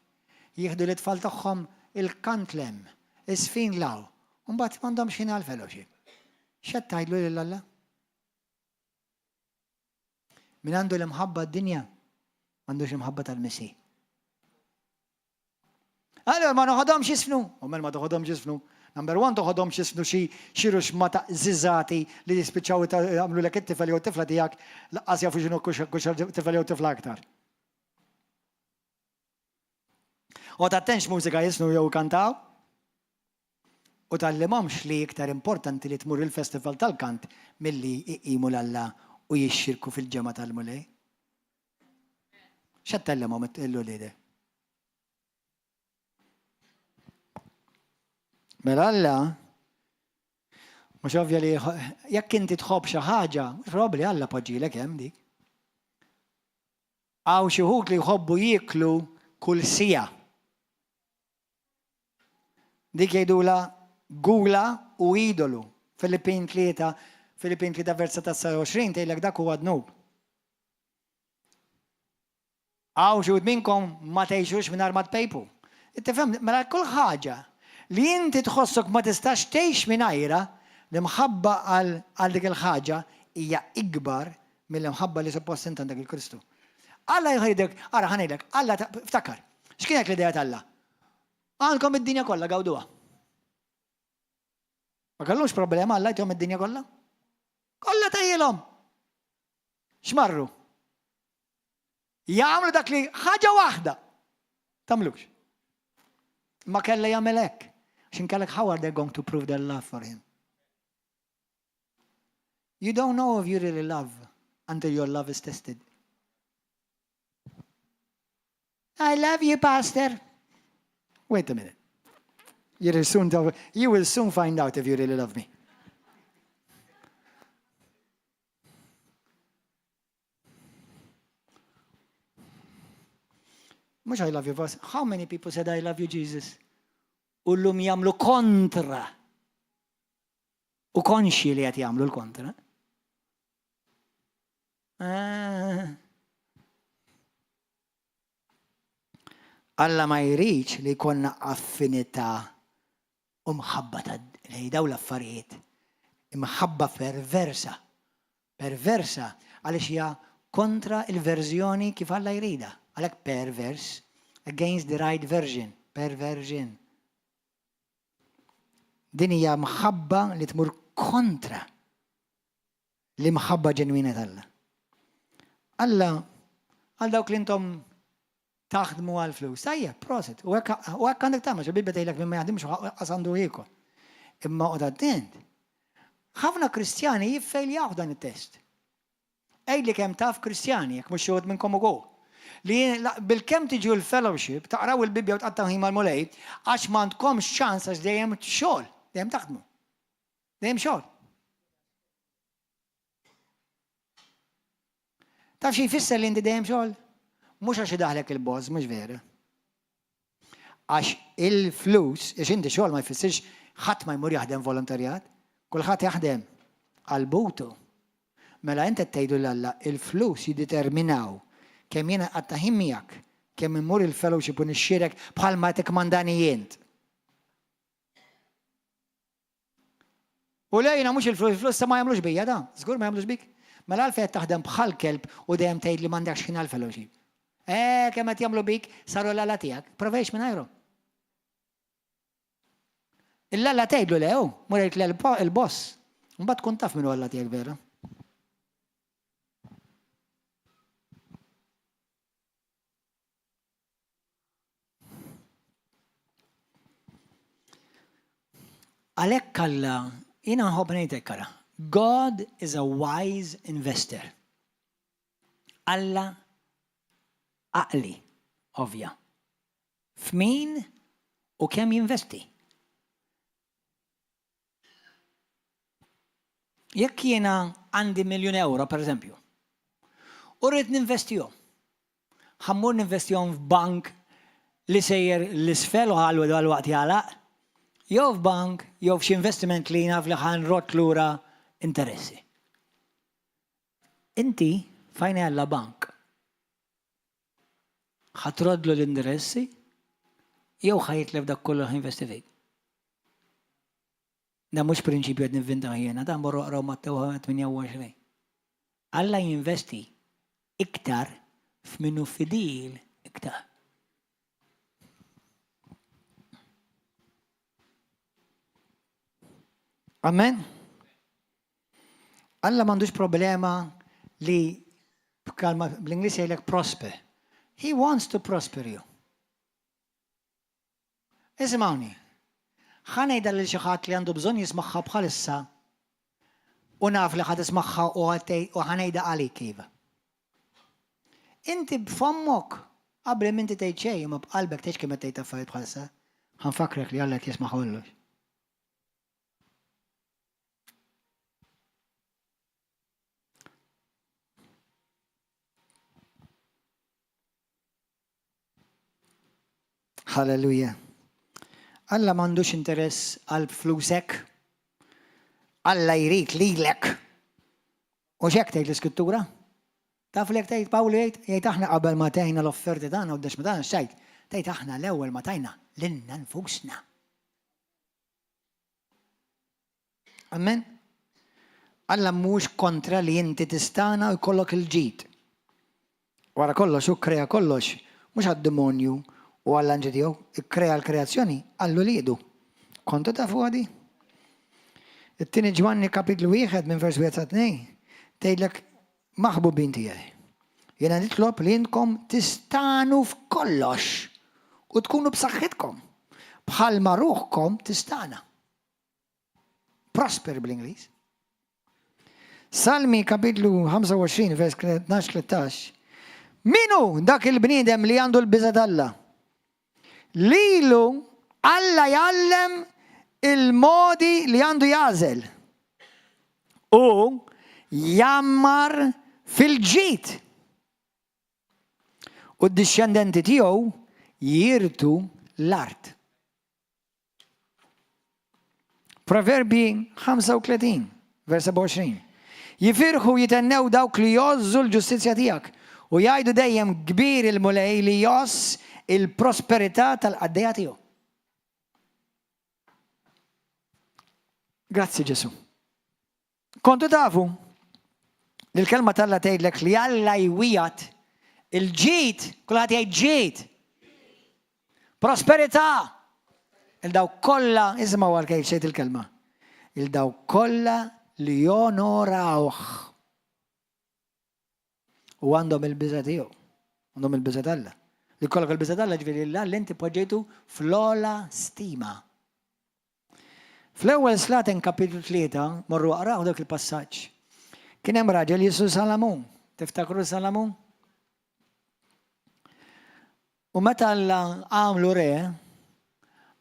jieħdu lit-tfal tagħhom il-kant 'l hemm, iż-żfin 'l hawn, u mbagħad m'għandhomx ħin għall-fellowship. X'qed tgħidlu lil Alla? Min għandu l-imħabba d-dinja, m'għandux imħabba tal-Missier. Allora ma noħodhomx jisfnu. U mel ma toħodhomx jisfnu. Number one toħodhomx jisfnu xi xi ruxma ta' żiżati li jispiċċaw jagħmlu lek it-tifel jew tifla tiegħek laqqas jafu x'inhu tifel jew tifla aktar. U tattenx mużika jisnu jew kantaw. U tgħallimhomx li iktar importanti li tmur il-festival tal-kant milli jqimu 'l Alla u jixxirku fil-ġemgħa tal-Mulej. X'qed tgħallimhom l-uliedek? Mela Alla mhux ovvja li jekk inti tħobb xi ħaġa, mhux probabbli Alla poġġilek hemm dik. Hawn xi wħud li jħobbu jieklu kull siegħa. Dik jgħidulha gula u idolu. Filippin 3, Filippin 3 versa ta' 29 tgħidlek dak huwa dnub. Hawn xi minnkom ma tgħixux mingħajr ma tpejpu. Tifhem, mela kull ħaġa li inti tħossok ma tistax tgħix mingħajrha, l-imħabba għal dik il-ħaġa hija ikbar mill-imħabba li suppost int għandek il-Kristu. Alla jħidek, ara ħa ngħidlek, Alla ftakar, x'kienet l-idea t'Alla? Għandkom id-dinja kollha gawduha. Ma kellhomx problema Alla jtihom id-dinja kollha? Kollha tajjilhom. X'marru? Jagħmlu dak li ħaġa waħda. Tagħmlux. Ma kella jagħmel hekk. X'inkellek how are they going to prove their love for him? You don't know if you really love until your love is tested. I love you, Pastor. Wait a minute. You will soon, you will soon find out if you really love me. Mux I love you, Pastor. How many people said I love you, Jesus? U l-lum jamlu kontra. U konxji li qed jagħmlu l-kontra. Ah. Alla ma jridx li jkollna affinità u mħabba ta' lej daw l-affarijiet. Imħabba perversa. Perversa għaliex hija kontra il-verżjoni kif Alla jrida. Għalhekk pervers, against the right version, perversion. Din hija mħabba li tmur kontra l-imħabba ġenwina t'Alla. Alla għal dawk li intom taħdmu għal flus. Tajjeb, prosit. U hekk għandek tagħmel, il-Bibbja tgħidlek min ma jaħdimx qas għandu jiekol. Imma qod attent. Ħafna Kristjani jiffejljaw dan it-test. Għidli kemm taf Kristjani, jekk mhux xi wħud minnkom ukoll, li bilkemm tiġu l-fellowship, taqraw il-Bibbja u tqattgħu ħin mal-Mulej, għax m'għandkomx ċans għax dejjem xogħol, dejjem taħdmu. Dejjem xogħol. Taf xi jfisser li inti dejjem xogħol? Mhux għax idaħlek il-boss, mhux vera. Għax il-flus, għax inti xogħol ma jfissirx ħadd ma jmur jaħdem volontarjat, kulħadd jaħdem għal butu. Mela inti qed tgħidu 'l Alla, il-flus jiddeterminaw kemm jiena nqatta' ħin miegħek, kemm immur il-fellowship u nixxierek bħalma tikkmandani int. U le jiena mhux il-flus, il-flus ma jagħmlux bija da, żgur ma jagħmlux bik. Mela għalfejn qed taħdem bħal kelb u dejjem tgħid li m'għandekx ħin għall-fellowship. Eh, kemm qed jagħmlu bik saru l-alla tiegħek. Prova għix mingħajrhom. Il-alla tgħidlu le hu, mur għid il-boss. Mbagħad tkun taf min hu alla tiegħek vera. Għalhekk Alla, jiena nħobb ngħidlek ara, God is a wise investor. Alla għaqli, ovvja. F'min U kemm jinvesti. Jekk jiena għandi miljun euro, per eżempju, u rrid ninvestihom, ħa mmur ninvestihom f'bank li sejjer l-isfel u ħallu dal-waqt jagħlaq, jew f'bank jew f'xi investiment li naf li ħa nrodd lura interessi. Inti f'għajnejn Alla bank. Ħa troddlu l-interessi jew ħa jitlef dak kollu ħa jinvesti fik. Dan mhux prinċipju qed nivvintah jiena, dan morru aqraw Mattew 28. Alla jinvesti iktar f'min hu fidil iktar. Amen. Alla m'għandux problema li b'kalma bl-Ingliż jgħidlek prosper. He wants to prosper you. Isimgħuni. Ħa ngħidha lil xi ħadd li għandu bżonn jismagħha bħalissa u naf li ħa tismagħha u ħa ngħidha għalik iva. Inti b'fommok qabel m'inti tgħid xejn imma b'qalbek tgħidx kemm qed tgħid affarijiet bħalissa. Ħa nfakkrek li Alla qed jisma' kollox. Halleluja. Alla m'għandux interess għal flusek. Alla jrid lilek. U x'hekk tgħid l-Iskrittura? Taf li hekk tgħid Pawlu jgħid? Jgħid aħna qabel ma tajna l-offerti tagħna u d-dexma tagħna x'tgħid? Tgħid aħna l-ewwel ma tajna lilna nfusna. Amen? Alla mhux kontra li inti tistana u jkollok il-ġid. Wara kollox hu kkrea kollox mhux għad-demonju u għall-anġli tiegħu, ikkrea l-kreazzjoni għal uliedu. Kontu tafuha di? It-tieni Ġwanni kapitlu wieħed minn vers wieħed sa tnejn tgħidlek maħbubin tiegħi. Jiena nitlob li intkom tistanu f'kollox u tkunu b'saħħitkom bħalma ruħkom tistana. Prosper bl-Ingliż. Salmi kapitlu 25 vers 12-13. Min hu dak il-bniedem li għandu l-biża' t'Alla? Lilu Alla jgħallem il-modi li għandu jagħżel. U jgħammar fil-ġid. U d-dixxendenti tiegħu jirtu l-art. Proverbji 35, vers 27. Jifirħu jitennew dawk li jgħożżu l-ġustizzja tiegħek u jgħidu dejjem kbir il-Mulej li jgħożż il-prosperità tal-qaddejja tiegħu. Grazzi Ġesu. Kontu tafu li l-kelma t'Alla tgħidlek li Alla jwiegħed il-ġid, kulħadd jgħid ġid. Prosperità. Il dawk kollha, isimgħu għal kif xejt il-kelma. Il dawk kollha li jonorawh. U għandhom il-biża' tiegħu. Għandhom il-biża' t'Alla. Li kollok il-biża' t'Alla ġifieri l-Alla inti poġġejtu fl-ogħla stima. Fl-Ewwel Slaten kapitlu 3, morru aqraw dak il-passaġġ. Kien hemm raġel jismu Salamun. Tiftakru Salamun? U meta Alla għamlu re,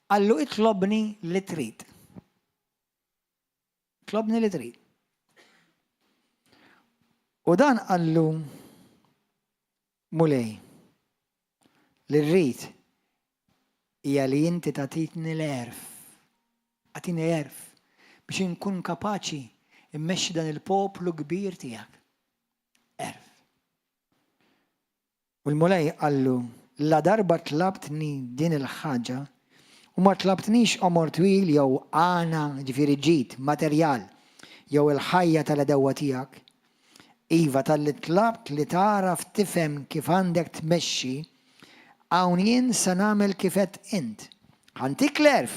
qallu itlobni li trid. Tlobni li trid. U dan qallu Mulej, li rrid hija li inti tagħtitni l-għerf. Agħtini għerf biex inkun kapaċi mmexxi dan il-poplu kbir tiegħek. Għerf. U l-Mulej qallu, Ladarba tlabtni din il-ħaġa, u ma tlabtnix għomor twil jew għana, jiġifieri ġid, materjal, jew il-ħajja tal-għedewwa tiegħek, iva, talli tlabt li tagħraf tifhem kif għandek tmexxi, hawn jien se nagħmel kif għedt int. Ħa ntik l-għerf,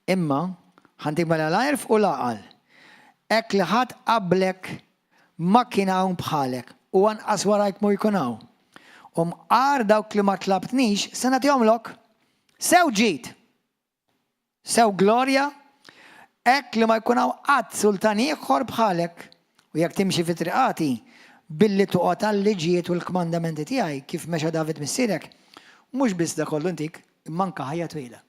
Imma, ħa ntik mela l-għerf u l-għaqal, hekk li ħadd qablek ma kien hawn bħalek, u anqas warajk mhu jkun hawn. U mqar dawk li ma tlabtnix, se nagħtihomlok, sew ġid, sew glorja, hekk li ma jkun hawn qatt sultan ieħor bħalek, u jekk timxi fi triqati, billi toqgħod għal-liġijiet u l-kmandamenti tiegħi, kif mexa David missierek, mhux biss dak kollu ntik. imma anke ħajja twila.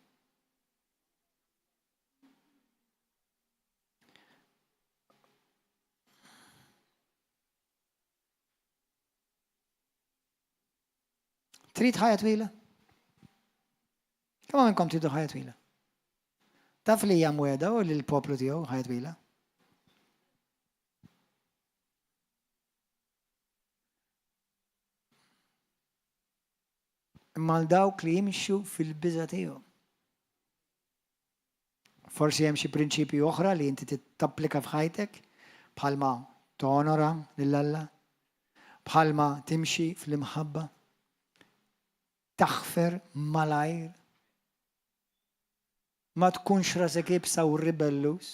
Trid ħajja twila? Kemm minnkom tridu ħajja twila? Taf li hija mweda u lill-poplu tiegħu ħajja twila? Imma għal dawk li jimxu fil-biża' tiegħu. Forsi hemm xi prinċipji oħra li inti tapplika f'ħajtek, bħalma tonora lil Alla, bħalma timxi fl-imħabba, taħfer malajr, ma tkunx rasek iebsa u ribelluż.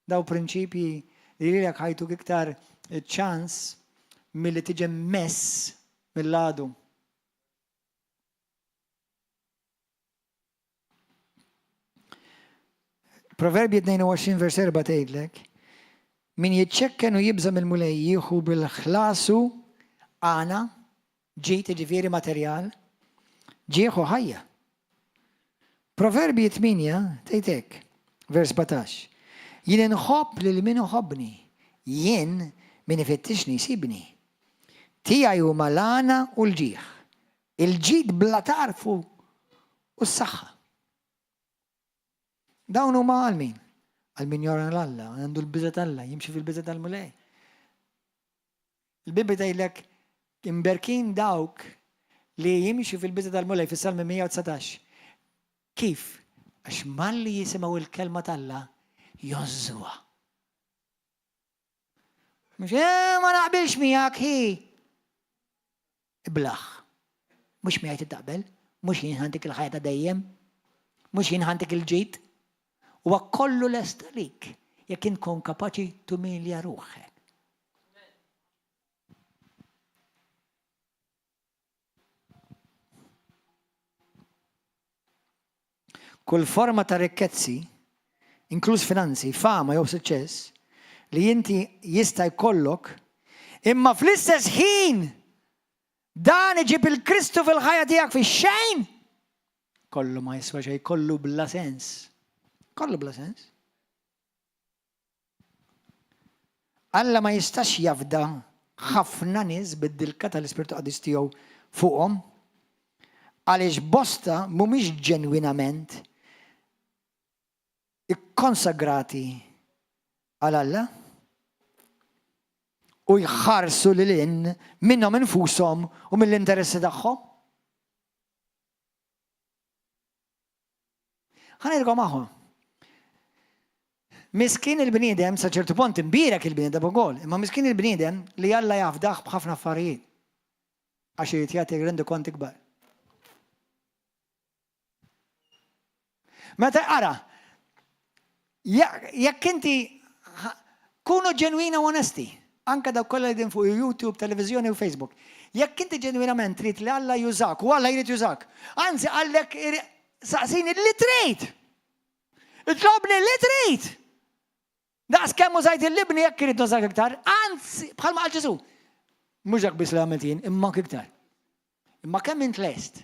Daw prinċipji li lilek ħa jtuk iktar ċans milli tiġi mess mill-għadu. Proverbji 22 vers 4 tgħidlek, min jiċċekken u jibża' mill-Mulej jieħu bil-ħlasu għana, ġid jiġifieri materjal, ġieħ u ħajja. Proverbji 8 tgħid hekk, vers 17. Jien inħobb lil min iħobbni, jien min ifittixni jsibni. Tiegħi huma l-għana u l-ġieħ, il-ġid bla tarf u s-saħħa. Dawn huma għal min? Għal min jora l-Alla, għandu l-biża' t'Alla, jimxi fil-biża' tal-Mulej. Il-Bibbja tgħidlek imberkin dawk li jimxu fil-biża' tal-Mulej fis-Salmi 119. Kif? Għax malli jisimgħu il-kelma t'Alla jgħożżuha. Mhux eh, ma naqbilx miegħek hi. Iblaħ. Mhux miegħi taqbel, mhux jien ħantik il-ħajja ta' dejjem, mhux jien ħantik il-ġid. Huwa kollu lest għalik jekk int tkun kapaċi tumilja ruħek. Kull forma ta' rikkezzi, inkluż finanzi, fama jew suċċess, li inti jista' jkollok, imma fl-istess ħin dan iġib il-Kristu fil-ħajja tiegħek fix-xejn, kollu ma jiswa xejn, kollu bla sens. Kollu bla sens. Alla ma jistax jafda ħafna nies bid-dilka tal-Ispirtu Qaddis tiegħu fuqhom għaliex bosta mhumiex ġenwinament ikkonsagrati għal Alla u jħarsu lil hinn minnhom infushom u mill-interessi tagħhom. Ħa ngħidilkom aħwa. Miskin il-bniedem sa ċertu punt imbierek il-bniedem ukoll, imma miskin il-bniedem li Alla jafdah b'ħafna affarijiet. Għax irid jagħti rendu kont ikbar. Meta ara, jekk inti kunu ġenwina u onesti, anka dawk kollha li fuq YouTube, televiżjoni u Facebook. Jekk inti ġenwinament trid li Alla jużak, u Alla jrid jużak, anzi għallek Saqsini li trid! Itlobni li trid! Daqs kemm użajt il-libni jekk irid nużak iktar, anzi, bħalma qal Ġesu. Mhux dak biss li għamilt jien, imma iktar. Imma kemm int lest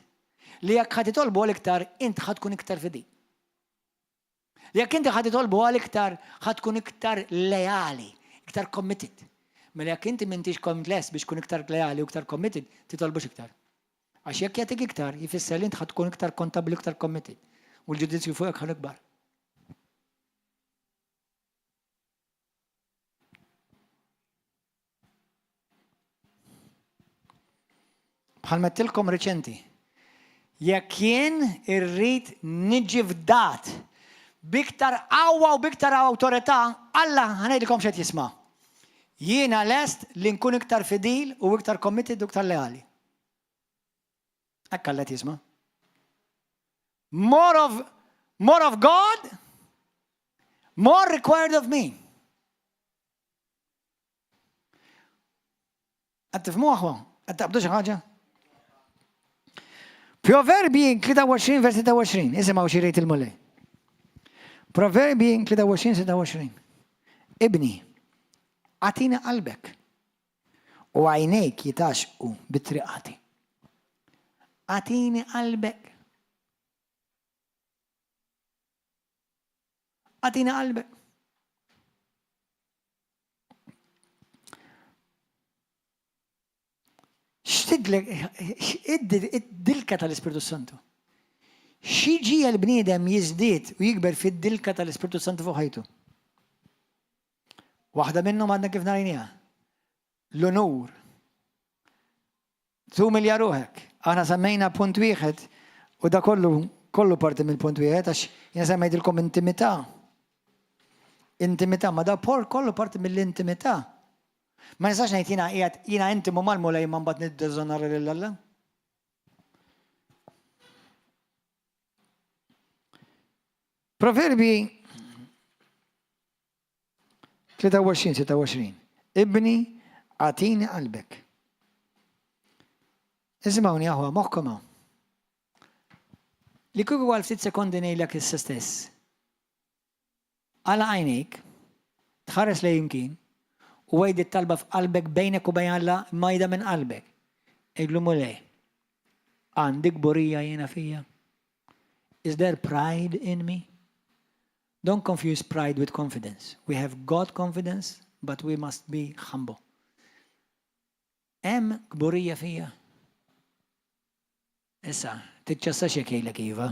li jekk ħad titolbu għal iktar, int ħad tkun iktar fidi. Jekk inti ħa titolbu għal iktar, ħa tkun iktar leali, iktar committed. Mela jekk inti m'intix lest biex tkun iktar leali u iktar committed, titolbux iktar. Għax jekk jagħtik iktar, jfisser li int ħa tkun iktar kontabbli u iktar committed. U l-ġudizzju fuqek ħa ikbar. Bħal mettilkom reċenti, jekk jien irrid niġi fdat biktar qawwa u biktar awtorità, Alla ħanejdilkom x'qed jisma'. Jiena lest li nkun iktar fidil u iktar committed u iktar leali. Hekk Alla qed jisma'. More of, more of God, more required of me. Qed tifhmu aħwa? Qed taqbdu xi ħaġa? Proverbji 23 vers 23, isimgħu xi jrid il-Mulej. Proverbji 23 26. Ibni, agħtini qalbek u għajnejk jitaxqu bit-triqati. Agħtini qalbek. Agħtina qalbek. X'tidlek id-dilka tal-Ispirtu Santu? Xi l-bniedem jiżdied u jikber fid-dilka tal-Ispirtu Santu fuq ħajtu? Waħda minnhom għadna kif narajniha. L-unur. Tumilja ruħek. Aħna semmejna punt wieħed u da kollu kollu parti mill-punt wieħed għax jiena semmejtilkom intimità. Intimità, ma da por kollu parti mill-intimità. Ma nistax ngħid jiena qiegħed jiena intimu mal-Mulej ma mbagħad niddeżonora lil Alla. Proverbi 23, 26. Ibni, għatini qalbek. Isimgħuni aħwa, moħħkom hawn. Li kieku għal ftit sekondi ngħidlek issa stess. Għala għajnejk, tħares lejn imkien, u għid it-talba f'qalbek bejnek u bejn Alla imma għidha minn qalbek. Għidlu Mulej, għandi kburija jiena fija? Is there pride in me? Don't confuse pride with confidence. We have God confidence, but we must be humble. Hemm kburija fija? Issa, tiċċassax jekk jgħidlek iva.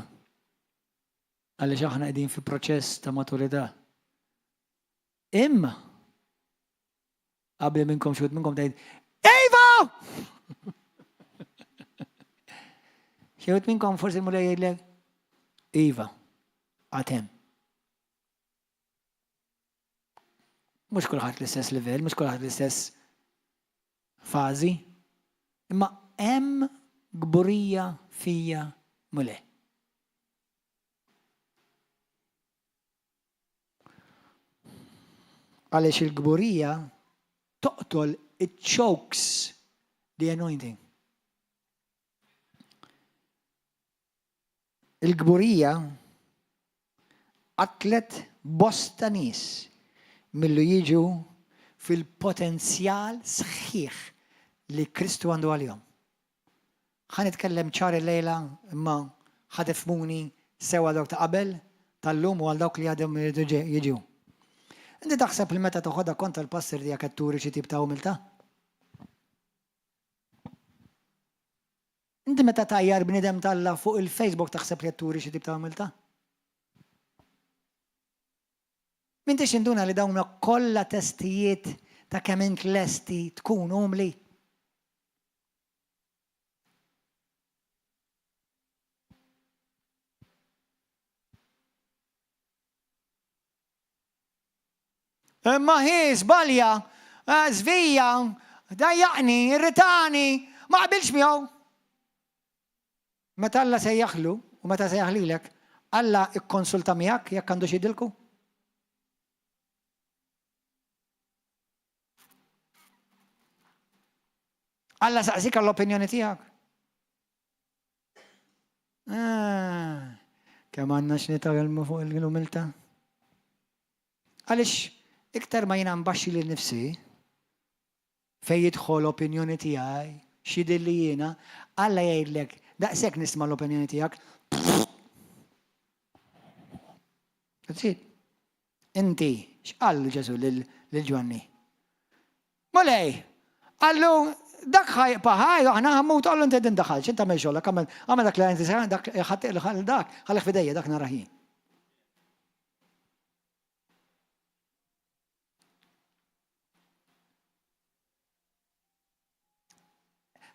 Għaliex aħna qegħdin fi proċess ta' maturità. Imma qabel minnkom xi minnkom tgħid, Iva! Xi minnkom forsi mulej jgħidlek, Iva, għatem. Mhux kulħadd l-istess livell, mhux kulħadd l-istess fażi. Imma hemm gburija fija mulej. Għaliex il-kburija toqtol it chokes the anointing. Il-kburija qatlet bosta nies milli jiġu fil-potenzjal sħiħ li Kristu għandu għalihom. Ħa nitkellem ċar illejla imma ħa tifhmuni sew għal dawk ta' qabel, tal-lum u għal dawk li għadhom iridu jiġu. Inti taħseb li meta toħodha kontra l-pastor tiegħek qed turi xi tip ta' umiltà? Inti meta tgħajjar bniedem t'Alla fuq il-Facebook taħseb li qed turi xi tip ta' umiltà? M'intix tinduna li dawn kollha testijiet ta' kemm int lesti tkun umli? Imma hi żbalja, eh, żvija, dajjaqni, irritani, ma qbilx miegħu. Meta Alla sejjaħlu u meta sejjaħ lilek, Alla ikkonsulta miegħek jekk għandu xi dilku? Alla saqsik għall-opinjoni tiegħek. Ah, kemm għandna x'nitgħallmu fuq l-umiltà? Għaliex iktar ma jiena nbaxxi lil nifsi fejn jidħol opinjoni tiegħi, x'jidhirli jiena, Alla jgħidlek daqshekk nisma' l-opinjoni tiegħek. That's it. Inti, x'qallu Ġesù lil Ġwanni? Mulej, qallu dak ħa jibqa' ħaj u aħna ħa mmutu, qallu inti tindaħalx, inti agħmel xogħlok, agħmel dak li inti dak dak ħallih f'idejja, dak narah jien.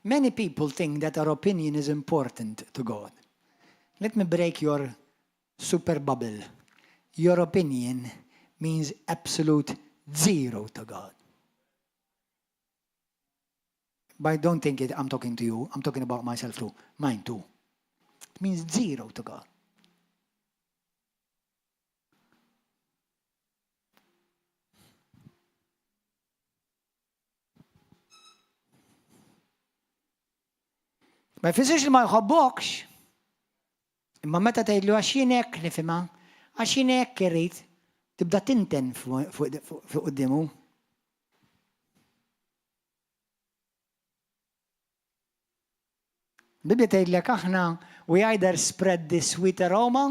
Many people think that our opinion is important to God. Let me break your super bubble. Your opinion means absolute zero to God. But I don't think it, I'm talking to you, I'm talking about myself too, mine too. It means zero to God. Ma jfissirx li ma jħobbokx, imma meta tgħidlu għax jien hekk nifhimha, għax jien hekk irrid, tibda tinten fuq quddiemu. Bibbja tgħidlek aħna we either spread the sweet aroma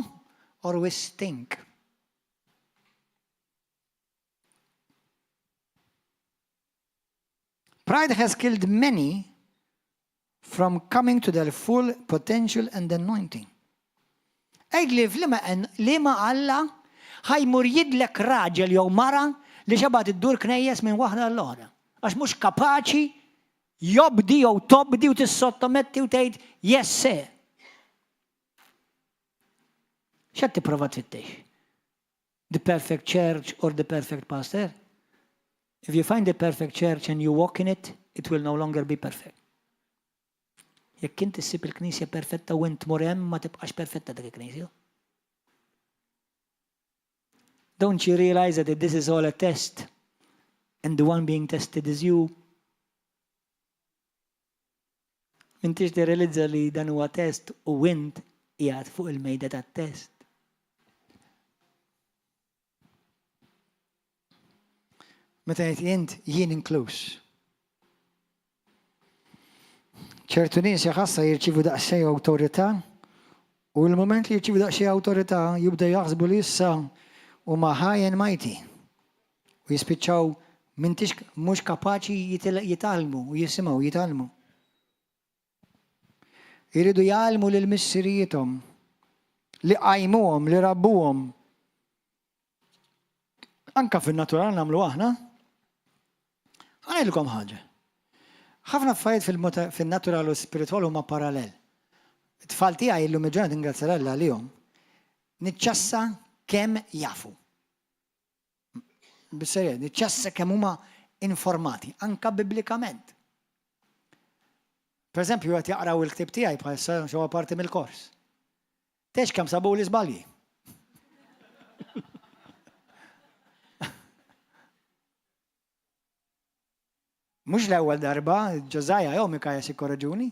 or we stink. Pride has killed many from coming to their full potential and anointing. Għidli f'liema liema Alla ħa jmur jidlek raġel jew mara li xebgħet iddur knejjes minn waħda għall-oħra. Għax mhux kapaċi jobdi jew tobdi u tissottometti u tgħid yes sir. X'qed tipprova tfittex? The perfect church or the perfect pastor? If you find the perfect church and you walk in it, it will no longer be perfect. Jekk inti ssib il-knisja perfetta u int tmur hemm ma tibqax perfetta dik il-knisja. Don't you realize that this is all a test and the one being tested is you? M'intix tirrealizza li dan huwa test u int qiegħed fuq il-mejda tat-test. Meta ngħid int, jien inkluż. Ċertu nies jaħassa jirċievu daqsxejn awtorità u l-mument li jirċievu daqsxejn awtorità jibda jaħsbu li issa huma high and mighty. U jispiċċaw m'intix mhux kapaċi jitgħallmu u jisimgħu jitgħallmu. Iridu jgħallmu lil missirijiethom li qajmuhom, li rabbuhom. Anka fin-natural nagħmlu aħna. Ħa ngħidilkom ħaġa. Ħafna affarijiet fin-natural u spiritwal huma parallel. It-tfal tiegħi illum il-ġurnata ningrazzja Alla għalihom. Niċċassa kemm jafu. Bis-serjetà, niċċassa kemm huma informati, anka biblikament. Per eżempju, qed jaqraw il-ktieb tiegħi bħalissa huwa parti mill-kors. Tex kemm sabuli żbalji. Mhux l-ewwel darba, Josiah jew Mikaja sikkoraġuni.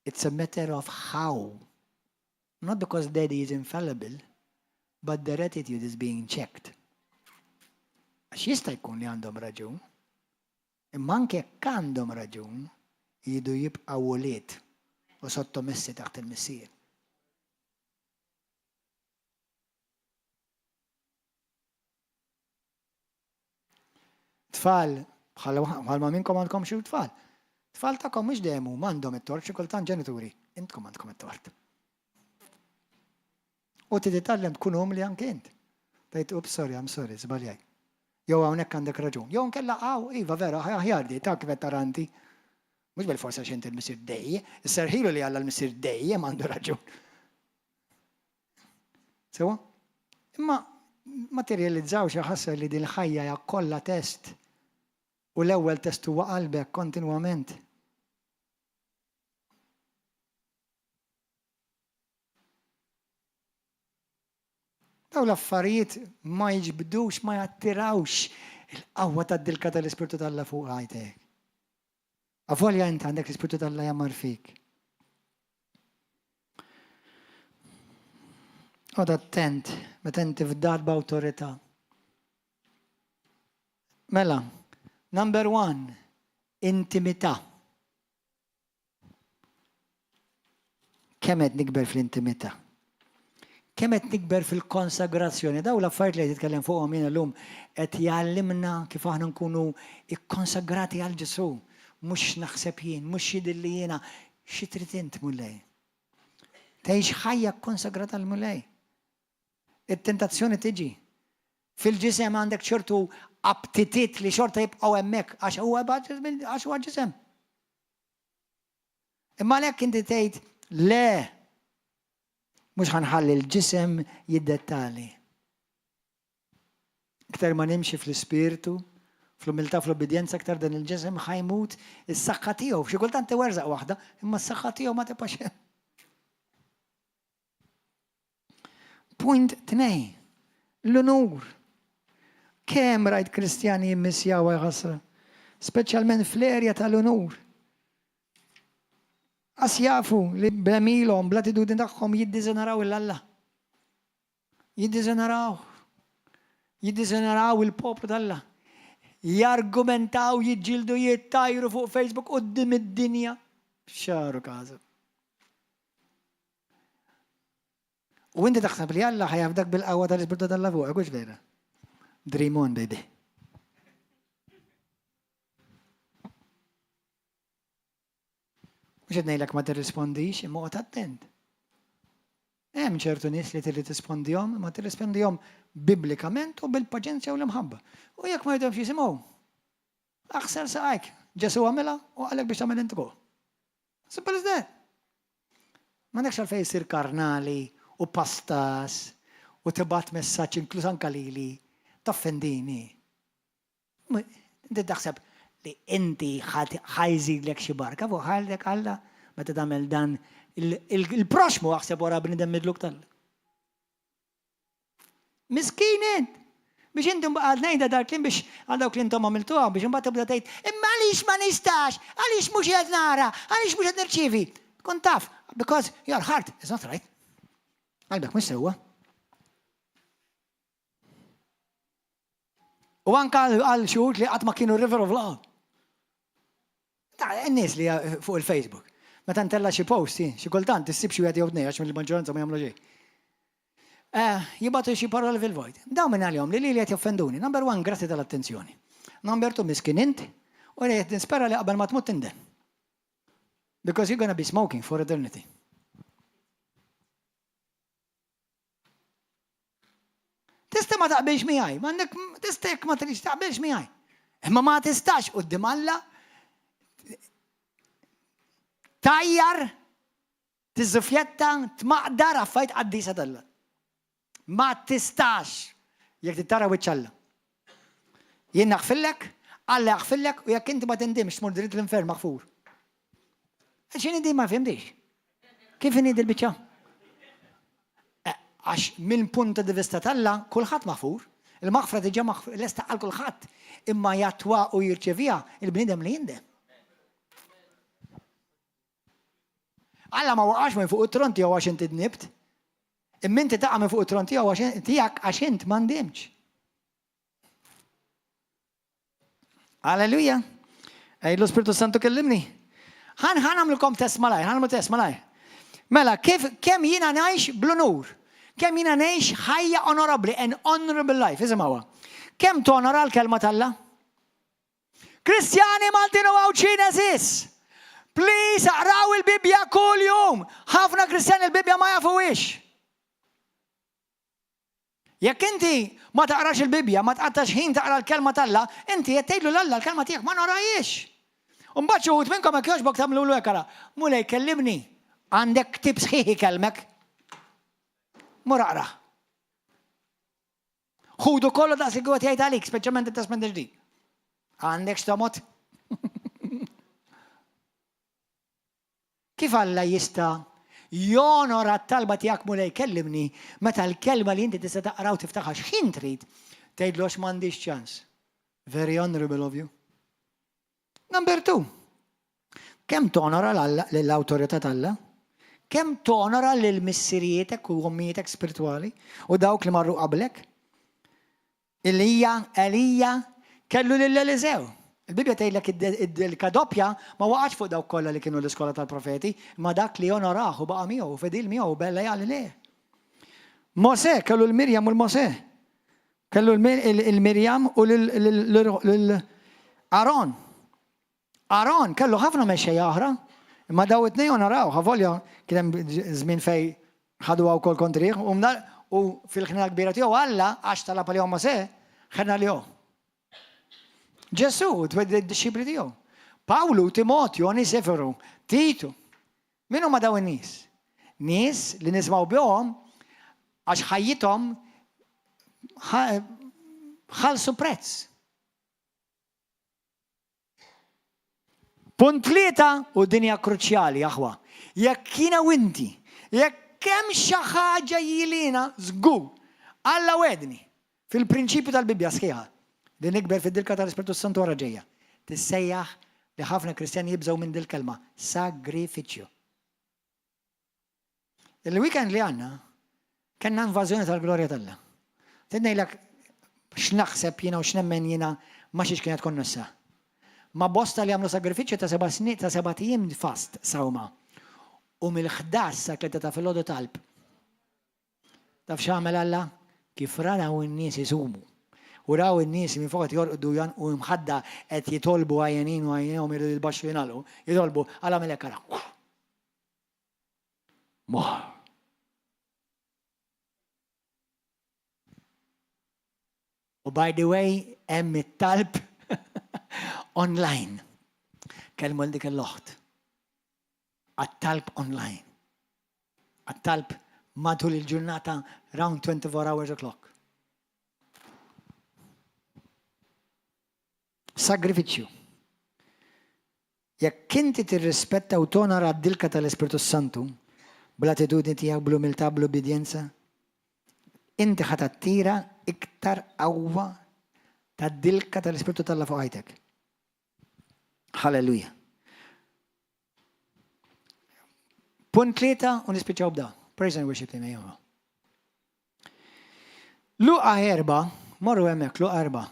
It's a matter of how. Not because daddy is infallible, but their attitude is being checked. Għax jista' jkun li għandhom raġun, imma anke jekk għandhom raġun, jridu jibqgħu ulied u sottomessi taħt il-missier. Tfal, bħalma minnkom għandkom xi tfal. Tfal tagħkom mhux dejjem huma għandhom it-tort, xi kultant ġenituri, intkom għandkom it-tort. U titgħallem tkun umli anke int. Tgħid, ups, sorry, I'm sorry, żbaljajt. Jew hawnhekk għandek raġun. Jew nkella hawn, iva vera, aħjar di, ta' kif qed tara inti. Mhux bil-forsa għax inti l-missier dejjem, isserħilu li Alla l-missier dejjem għandu raġun. Sewa? Imma ma tirrealizzawx jaħasra li din il-ħajja hija kollha test u l-ewwel test huwa qalbek kontinwament. Daw l-affarijiet ma jiġbdux, ma jattirawx il-qawwa tad-dilka tal-Ispirtu t'Alla fuq ħajtek. Avolja int għandek l-Ispirtu t'Alla jgħammar fik. Oqgħod attent meta inti fdat b'awtorità. Mela, number one, intimità. Kemm qed nikber fl-intimità? Kemm qed nikber fil-konsagrazzjoni? Dawn l-affarijiet li qed jitkellem fuqhom jien illum qed jgħallimna kif aħna nkunu ikkonsagrati għal Ġesù. Mhux naħseb jien, mhux jidhirli jiena, xi trid int Mulej. Tgħix ħajja kkonsagrata għal Mulej. It-tentazzjoni tiġi. Fil-ġisem għandek ċertu aptitiet li xorta jibqgħu hemmhekk għax huwa għax huwa ġisem. Imma għalhekk inti tgħid le mhux ħa nħalli l-ġisem jiddettali. Iktar ma nimxi fl-ispirtu, fl-umiltà, fl-obbedjenza aktar dan il-ġisem ħa jmut is-saħħa tiegħu. Xi kultant iwerżaq waħda, imma s-saħħa tiegħu ma tibqax hemm. Punt 2. L-unur. Kemm rajt Kristjani jimmissjawha jħassra, speċjalment fl-erja tal-unur. Qas jafu li b'għemilhom, bl-attitudni tagħhom jiddiżonoraw 'il Alla. Jiddiżonoraw. Jiddiżonoraw il-poplu t'Alla. Jargumentaw, jiġġieldu, jittajru fuq Facebook quddiem id-dinja. Xaru każu. U inti taħseb li Alla ħa jafdak bil-qawwa tal-Ispirtu t'Alla fuqek, hux vera? Dream on, baby. Mhux qed ngħidlek ma tirrispondix, imma oqgħod attent. Hemm ċertu nies li trid tirrispondihom, imma tirrispondihom biblikament u bil-paċenzja u l-imħabba. U jekk ma jridhomx jisimgħu, aħsel saqajk. Ġesù għamilha u qalek biex tagħmel int ukoll. Simple as that. M'għandekx għalfejn issir karnali u pastas u tibgħat messaġġ inkluż anke lili toffendini. Inti taħseb li inti ħa jżidlek xi barka fuq ħaltek Alla meta tagħmel dan il-proxmu aħseb wara bniedem midluk tal. Miskin int! Biex inti mbagħad ngħidha dal-kliem biex għal dawk li intom għamiltuha biex imbagħad tibda tgħid, imma għaliex ma nistax, għaliex mhux qed nara, għaliex mhux qed nirċievi. Tkun taf, because your heart is not right. Qalbek mhux sewwa. U anka għal xi li qatt ma kienu River of Love. Ta' n-nies li fuq il-Facebook. Meta ntella xi post, xi kultant issib xi wieħed jew tnejn għax mill-maġġoranza ma jagħmlu xejn. Eh, jibgħatu xi paroli fil-vojt. Dawn minn għalihom li li qed joffenduni. Number one, grazzi tal-attenzjoni. Number two, miskin int, u li qed nispera li qabel ma tmut tindem. Because you're gonna be smoking for eternity. Tista' ma taqbilx miegħi, m'għandek tista' jekk ma tridx taqbilx miegħi. Imma ma tistax quddiem Alla tajjar, tiżżufjetta, tmaqdar affarijiet qaddisa t'Alla. Ma tistax jekk trid tara wiċċ Alla. Jien naħfillek, Alla jaħfillek u jekk inti ma tindimx tmur dritt l-infern maħfur. X'inhi din ma fhimtix? Kif inhi dil-biċċa? Eh, għax minn punt di vista t'Alla kulħadd maħfur. Il-maħfra diġà lesta għal kulħadd, imma jattwa u jirċeviha il-bniedem li jindem. Alla ma waqax minn fuq it-tron tiegħu għax inti dnibt. Imma inti taqa' minn fuq it-tron tiegħu għax tiegħek għax int ma ndimx. Alleluja. Ej, l-Spiritu Santu kellimni. Ħan ħan għamlukom test malaj, ħan għamlu test malaj. Mela, kif kemm jiena ngħix bl-unur? Kemm jiena ngħix ħajja onorabbli, an honorable life, isimgħuha. Kemm tonora l-kelma t'Alla? Kristjani Maltin u Għawdxin eżis! Please aqraw il-Bibbja kull jum! Ħafna Kristjani l-Bibbja ma jafuhiex. Jekk inti ma taqrax il-Bibbja, ma tqattax ħin taqra l-Kelma t'Alla, inti qed tgħidlu 'l Alla l-kelma tiegħek ma norahiex. U mbagħad xi wħud minnkom hekk jogħġbok tagħmlulu hekk ara, Mulej kellimni, għandek ktieb sħiħ ikellmek. Mur aqrah. Ħudu kollu daqs li qed jgħid għalik, speċjalment it-Testment il-Ġdid. Għandek x'tomot? Kif Alla jista' jonora t-talba tiegħek Mulej kellimni meta l-kelma li inti tista' taqra u tiftaħha x'ħin trid tgħidlu għax m'għandix ċans. Very honorable of you. Number two. Kemm tonora lill-awtorità t'Alla? Kemm tonora lil missirietek u ommietek spiritwali u dawk li marru qablek? Elija, Elija kellu lil Eliżew. Il-Bibbja tgħidlek id-dilka doppja ma waqgħetx fuq dawk kollha li kienu l-iskola tal-profeti, imma dak li onorah u baqa' miegħu u fidil miegħu u lejali lejh. Mosè kellu l-Mirjam u l-Mosè. Kellu l-Mirjam u lil Aron. Aron kellu ħafna mexxejja oħra, imma daw it-tnejn onorawh, avolja kien hemm żmien fejn ħaduha wkoll kontrih, u fil-ħniena kbira tiegħu Alla, għax talab għalihom Mosè, ħen għalihom. Ġesù, d-dixxipli tiegħu. Pawlu, Timotju, Onisiferu, Titu. Min huma dawn in-nies? Nies li nismgħu bihom għax ħajjithom ħallsu prezz. Punt 3 u din hija kruċjali, aħwa. Jekk jiena u inti, jekk hemm xi ħaġa jilina, żgur, Alla wegħdni, fil-prinċipju tal-Bibbja sħiħa, li nikber fid-dilka tal-Ispirtu Santu wara ġejja. Tissejjaħ li ħafna Kristjani jibżgħu minn dil-kelma, sagrifiċċju. Il-weekend li għandna, kellna invażjoni tal-glorja t'Alla. Trid ngħidlek x'naħseb jiena u x'nemmen jiena ma' xiex kienet konnessa. Ma' bosta li għamlu sagrifiċċju ta' seba' snin ta' sebat ijiem fast sawma. U mill-ħdax sa tlieta ta' filgħodu talb. Taf x'għamel Alla? Kif ra dawn in-nies isumu. U raw in-nies minn fuq qed jorqdu u mħadda qed jitolbu għajjenin u għajnejhom iridu jitbaxxu jingħalqu, jitolbu, Alla għamel hekk ara. More. U by the way, hemm it-talb online. Kellmu l dik l-oħt. Għat-talb online. Għat-talb matul il-ġurnata round 24 hours o'clock. Sagrifiċċju. Jekk inti tirrispetta u tonora d-dilka tal-Ispirtu Santu, bl-attitudni tiegħek, bl-umiltà, bl-ubbidjenza, inti ħa tattira iktar qawwa tad-dilka tal-Ispirtu t'Alla fuq ħajtek. Halleluja. Punt tlieta u nispiċċaw b'da. Praise and worship team ejja. Luqa erba, morru hemmhekk, Luqa erba.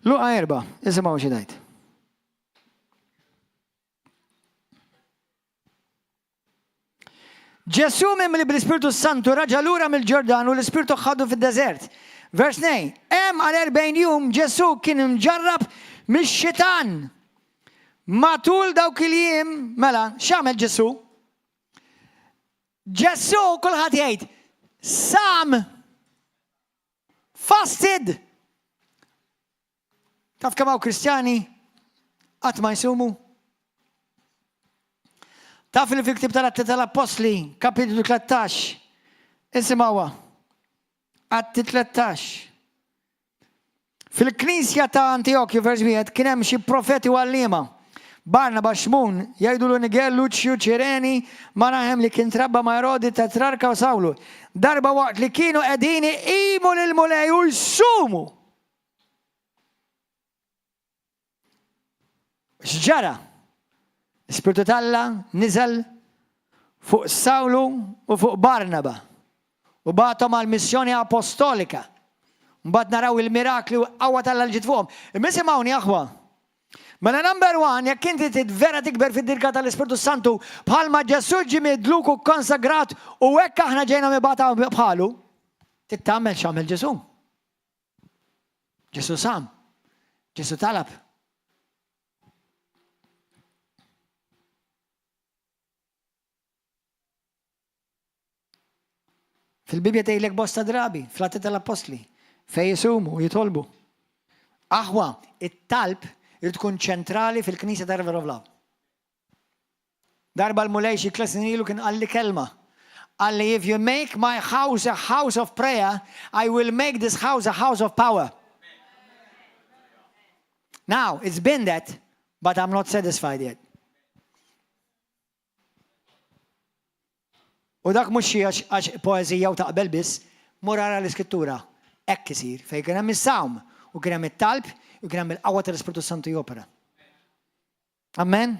Luqa erba, isimgħu xi ngħid. Ġesù mimli bl-Ispirtu Santu raġa' lura mill-Ġordan u l-Ispirtu ħadu fid-deżert. Vers 2. Hemm għal 40 jum Ġesù kien imġarrab mix-xitan. Matul dawk il-jiem, mela, x'għamel Ġesù? Ġesù kulħadd jgħid, sam fasted. Taf kemm hawn Kristjani qatt ma jsumu? Taf li fil-ktib tal-Atti tal-Appostli, kapitlu 13, isimgħuha. Atti 13. Fil-knisja ta' Antijokju, vers wieħed, kien hemm xi profeti u għalliema. Barnaba, Xmun, jgħidulu Nigel, Luċju, Ċireni, Manahem li kien trabba ma' Erodi, Tetrarka u Sawlu. Darba waqt li kienu qegħdin iqimu lill-Mulej u jsumu. X'ġara? L-Ispirtu t'Alla niżel fuq Sawlu u fuq Barnaba u bagħathom għal missjoni apostolika. Mbagħad naraw il-mirakli u qawwa t'Alla li ġiet fuqhom. Imma isimgħuni aħwa. Mela number one, jekk inti trid vera tikber fid-dirka tal-Ispirtu Santu bħalma Ġesù ġie midluk u konsagrat u hekk aħna ġejna mibgħata bħalu, trid tagħmel x'għamel Ġesù. Ġesù sam. Ġesù talab. Fil-Bibja tgħidlek bosta drabi, fl-Atti tal-Appostli, fej jisumu u jitolbu. Aħwa, it-talb irid tkun ċentrali fil-Knisja ta' River of Love. Darba l-Mulej xi tlet snin ilu kien qalli kelma. Qalli if you make my house a house of prayer, I will make this house a house of power. Now, it's been that, but I'm not satisfied yet. U dak mhux xi għax poeżija u taqbel biss, mur ara l-Iskrittura. Hekk isir, fejn kien hemm is-sawm u kien hemm it-talb u kien hemm il-qawwa tal-Ispirtu Santu jopera. Amen?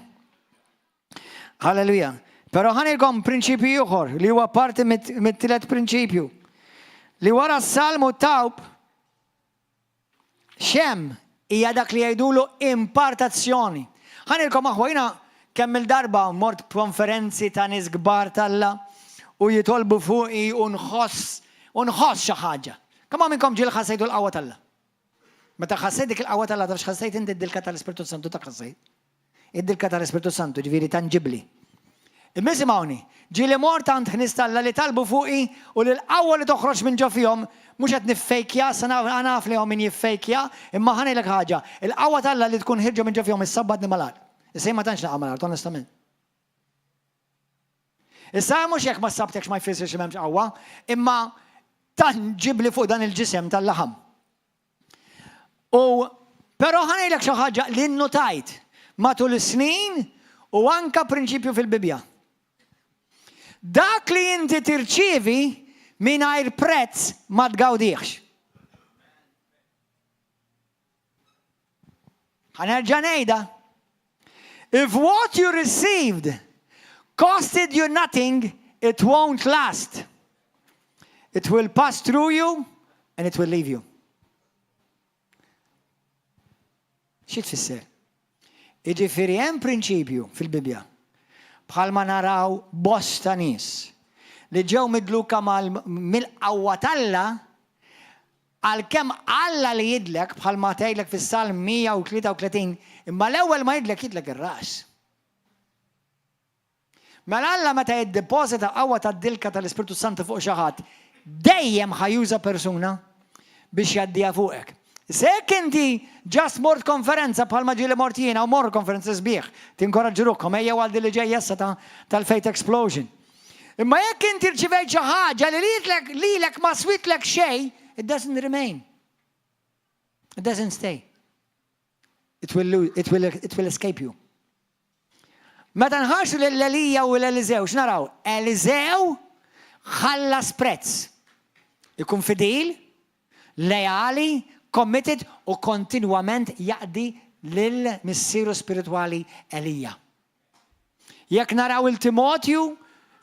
Halleluja. Però ħanilkom prinċipju ieħor li huwa parti mit-tielet prinċipju. Li wara s-salm u tawb xem hija dak li jgħidulu impartazzjoni. Ħanilkom aħwa jiena kemm il-darba mort konferenzi ta' nies kbar talla u jitolbu fuqi u nħoss u nħoss xi ħaġa. Kemm minnkom ġiel ħassejtu l-qawwa t'Alla? Meta ħassejt dik il-qawwa t'Alla taf x'ħassejt inti d-dilka tal-Ispirtu Santu ta' ħassejt. Id-dilka tal-Ispirtu Santu, ġifieri tanġibbli. Imma isimgħuni, ġieli mort għand ħnies t'Alla li talbu fuqi u li l-qawwa li toħroġ minn ġo fihom mhux qed niffejkja, sa naf li hawn min jiffejkja, imma ħa ngħidlek ħaġa, il-qawwa t'Alla li tkun ħirġa minn ġo fihom issabbatni mal-art. Issa jien ma tantx naqa' mal-art, onestament. Issa mhux jekk ma ssabtekx ma jfissirx li m'hemmx qawwa, imma tanġibbli fuq dan il-ġisem tal-laħam. U però ħa ngħidlek xi ħaġa li nnotajt matul is-snin u anka prinċipju fil-Bibbja. Dak li inti tirċievi mingħajr prezz ma tgawdihx. Ħa nerġa' ngħidha. If what you received costed you nothing, it won't last. It will pass through you and it will leave you. Xi tfisser? Jiġifieri hemm prinċipju fil-Bibbja bħalma naraw bosta nies. li ġew midluka mill-qawwa t'Alla, għalkemm Alla li jidlek bħalma tgħidlek fis-Salm 133, imma l-ewwel ma jidlek jidlek ir-ras. Mela Alla meta jiddepożita qawwa tad-dilka tal-Ispirtu Santu fuq xi ħadd, dejjem ħa juża persuna biex jgħaddiha fuqek. Issa jekk inti just mort konferenza bħalma ġieli mort jiena u morru konferenzi sbieħ, tinkoraġġi ruħkom ejjew għal din li ġejja issa ta' tal-Faith Explosion. Imma jekk inti rċivejt xi ħaġa li lilek lilek ma switlek xejn, it doesn't remain. It doesn't stay. It will, it will, it will escape you. Meta nħarsu lil Elija u l-Eliżew, x'naraw? Eliżew ħallas prezz. Ikun fidil, leali, committed u kontinwament jaqdi lil missieru spiritwali Elija. Jekk naraw il-Timotju,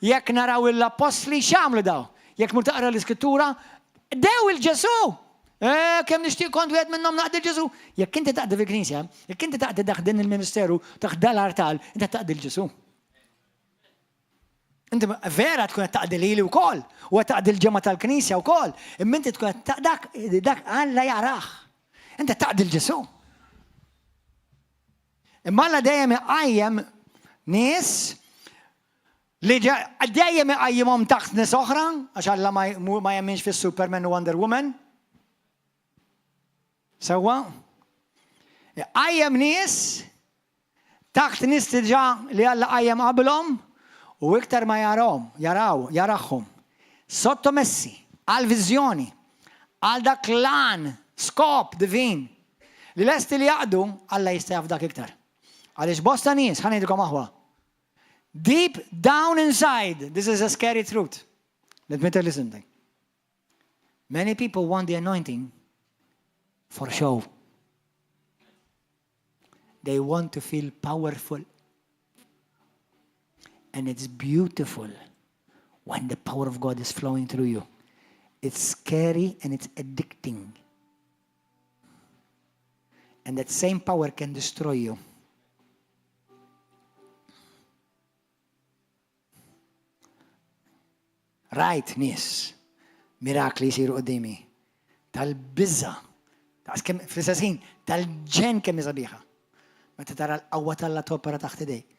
jekk naraw l-appostli, x'għamlu daw? Jekk mur taqra l-iskrittura, dew il-Ġesu! Eh, kemm nixtieq kont wieħed minnhom naqdi Ġesu. Jekk inti taqdi fil-knisja, jekk inti taqdi daħ din il-ministeru, taħt dal-artal, inti taqdi l-Ġesu. Inti vera tkun qed taqdi lili wkoll, u qed taqdi l-ġemgħa tal-Knisja wkoll, imma inti tkun qed dak dak Alla jarah. Inti taqdi l-Ġesu. Imma Alla dejjem iqajjem nies li dejjem iqajjimhom taħt nies oħra, għax Alla ma jemminx fis-Superman u Wonder Woman. Sewwa? Iqajjem nies taħt nies diġà li Alla qajjem qabilhom u iktar ma jarahom, jaraw, jarahom, sottomessi għall-viżjoni, għal dak l-għan, skop divin, li lesti li jaqdu, Alla jista' jafdak iktar. Għaliex bosta nies, ħa ngħidilkom aħwa, deep down inside, this is a scary truth. Let me tell you something. Many people want the anointing for show. They want to feel powerful. And it's beautiful when the power of God is flowing through you. It's scary and it's addicting. And that same power can destroy you. Rajt nies, mirakli jsiru quddiemi, tal-biża', daqs kemm fl-istess ħin tal-ġenn kemm hi sabiħa. Meta tara l-qawwa t'Alla topera taħt idejk.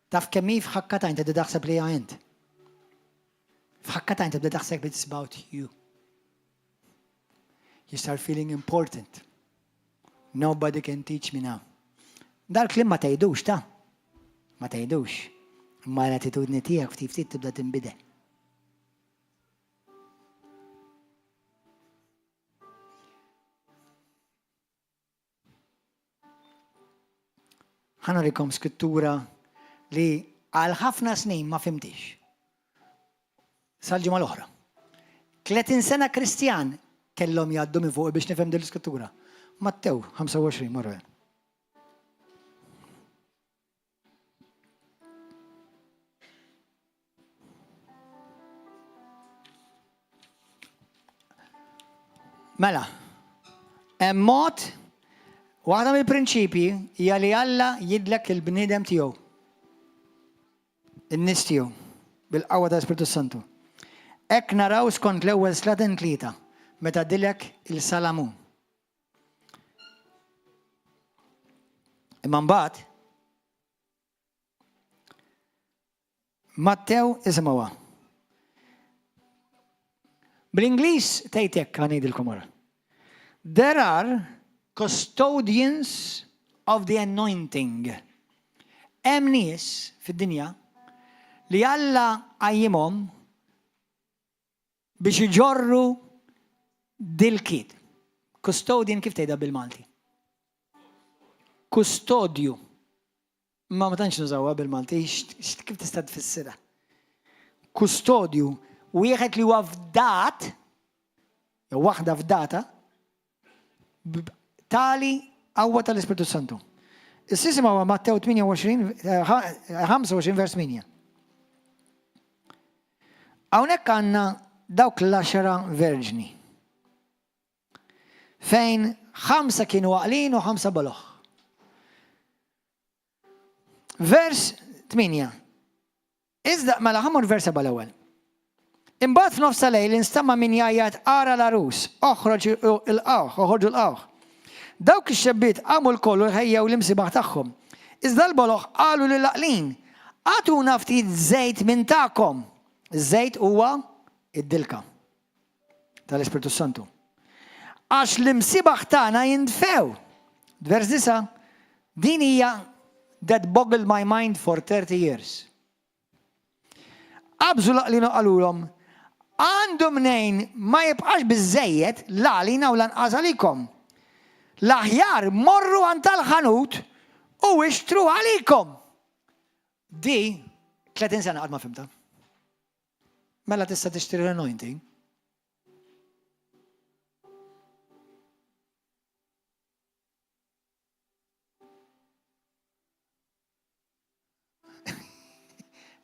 Taf kemm hi f'ħakka t'għajn tibda taħseb li hija int. F'ħakka t'għajn tibda taħseb it's about you. You start feeling important. Nobody can teach me now. Dal-kliem ma tgħidux ta' ma tgħidux. Imma l-attitudni tiegħek ftit ftit tibda tinbidel. Ħa nurikom skrittura li għal ħafna snin ma fimtix. Sal-ġimgħa l-oħra. 30 sena Kristjan kellhom jgħaddu minn fuq biex nifhem din l-iskrittura. Mattew 25 marru. Mela, hemm mod, waħda mill-prinċipji hija li Alla jidlek il-bniedem tiegħu. In-nies tiegħu bil-qawwa tal-Ispirtu Santu. Hekk naraw skont l-ewwel Slaten tlieta meta dilek il-Salamun. Imma mbagħad Mattew isimgħuha. Bl-Ingliż tgħid hekk ħa ngħidilkom wara. There are custodians of the anointing. Hemm nies fid-dinja li Alla qajjimhom biex iġorru dil-kid. Custodian kif tgħidha bil-Malti? Kustodju. Ma ma tantx nużawha bil-Malti, kif tista' tfissirha? Kustodju, wieħed li huwa fdat, jew waħda fdata, tali qawwa tal-Ispirtu Santu. Issa isimgħu Mattew 28, 25 vers 8. Hawnhekk għandna dawk l-għaxra verġni. Fejn ħamsa kienu għaqlin u ħamsa boloh. Vers 8. Iżda, mela ħa mmur vers 7 l-ewwel. Imbagħad f'nofs ta' lejl instama' min jgħajjat ara l-għarus, oħroġ ilqgħuh, oħorġu lqgħuh. Dawk ix-xebbiet qamu lkoll u ħejjew l-imsiebaħ tagħhom. Iżda l-boloh qalu lill-għaqlin, Agħtuna ftit żejt minn tagħkom. Iż-żejt huwa id-dilka tal-Ispirtu Santu. Għax l-imsiebaħ tagħna jintfew. Vers 9, din hija that boggled my mind for 30 years. Qabżu l-għaqlin u qalulhom, Għandu mnejn ma jibqax biżżejjed la għalina u lanqas għalikom. L-aħjar morru għand tal-ħanut u ixtru għalikom. Di 30 sena qatt ma fhimtha. Mela tista' tixtri l-anointing.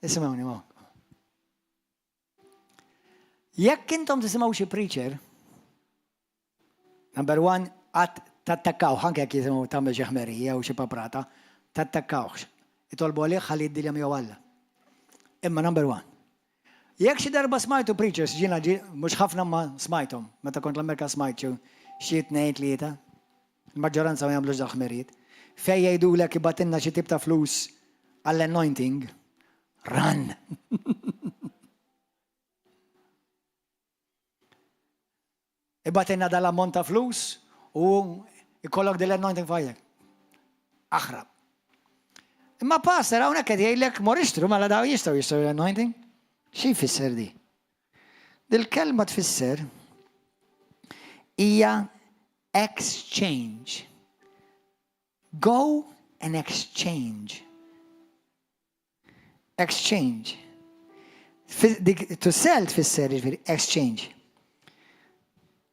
Isimgħuni ma. Jekk intom tisimgħu xi preacher, number one, qatt tattakkaw, anke jekk jisimgħu tagħmel xi ħmerija jew xi paprata, tattakkawx. Itolbu għalih ħalli jiddilja miegħu Alla. Imma number one, jekk xi darba smajtu preachers, ġina mhux ħafna ma smajthom, meta kont l-Amerika smajt xi tnejn tlieta, Il-maġġoranza ma jagħmlux dal-ħmerijiet. Fejn jgħidulek ibgħatilna xi tip ta' flus għall-anointing, run! Ibgħatilna dal-ammont ta' flus u ikollok dil-anointing f'ħajtek. Aħrab. Imma pastor hawnhekk qed jgħidlek mor ixtru mela daw jistgħu jixtru l-anointing. Xi jfisser di? Dil-kelma tfisser hija Exchange. Go and exchange. Exchange. To sell tfisser jiġifieri exchange.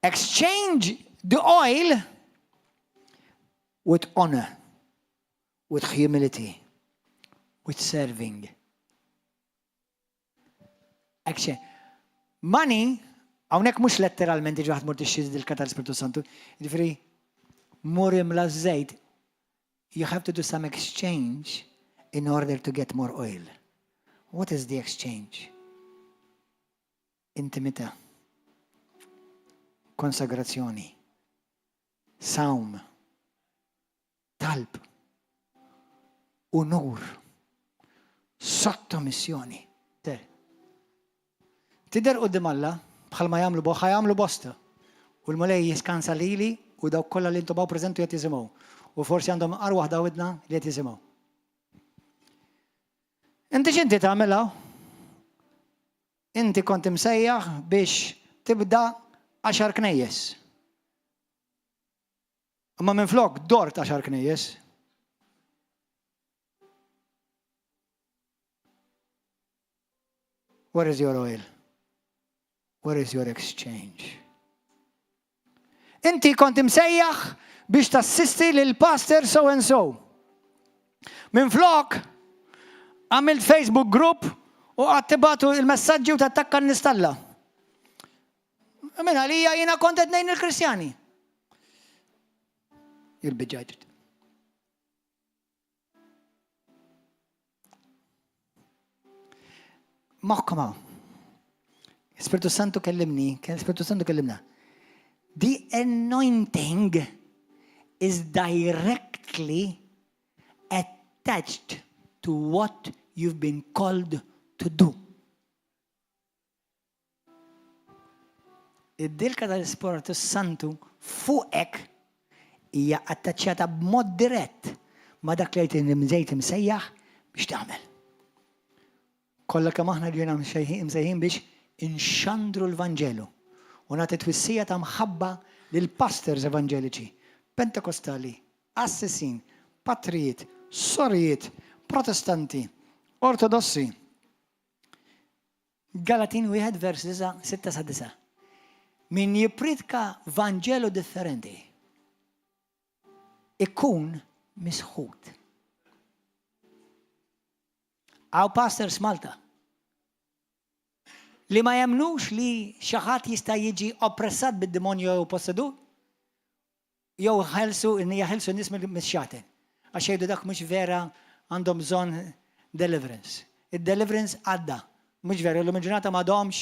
Exchange the oil with honor, with humility, with serving. Exchange. Money, hawnhekk mhux letteralment jiġi ħadd mur tixtri dilka tal-Ispirtu Santu, jiġifieri mur imla żejt, you have to do some exchange in order to get more oil. What is the exchange? Intimità. Konsagrazzjoni. Sawm. Talb. Unur. Sottomissjoni. Tidher quddiem Alla bħalma jagħmlu ħa jagħmlu bosta. U l-Mulej jiskansa lili u dawk kollha li intom hawn preżenti qed jisimgħu. U forsi għandhom qar waħda widna li qed jisimgħu. Inti x'inti tagħmel hawn? Inti kont imsejjaħ biex tibda għaxar knejjes. Imma minflok dort għaxar knejjes. Where is your oil? Where is your exchange? Inti kont imsejjaħ biex tassisti lil pastor so and so. Minflok, għamilt Facebook group u qatt tibatu il-messaġġi u tattakka n-nistalla. Min għalija jiena kont qed ngħin il-Kristjani. You'll be judged. Moħħkom hawn. Spiritu Santu kellimni, Spiritu Santu kellimna. The anointing is directly attached to what you've been called to do. Id-dilka tal-Ispirtu Santu fuqek hija attaċċjata b'mod dirett ma' dak li qed imżejt imsejjaħ biex tagħmel. Kollha kemm aħna ġejna msejħin biex inxandru l-Vanġelu u nagħti twissija ta' mħabba lil pastors evanġeliċi, Pentekostali, qassisin, patrijiet, sorijiet, Protestanti, Ortodossi, Galatin wieħed vers 9, 6 sa 9. Min jippriedka vanġelu differenti ikun misħut. Hawn pastors Malta li ma jemnux li xi ħadd jista' jiġi oppressat bid-demonju jew possedut Jew ħelsu, jaħilsu n-nies mix-xaten. Għax jgħidu dak mhux vera għandhom bżonn deliverance. Id-deliverance għadda. Mhux veru, illum il-ġurnata m'għadhomx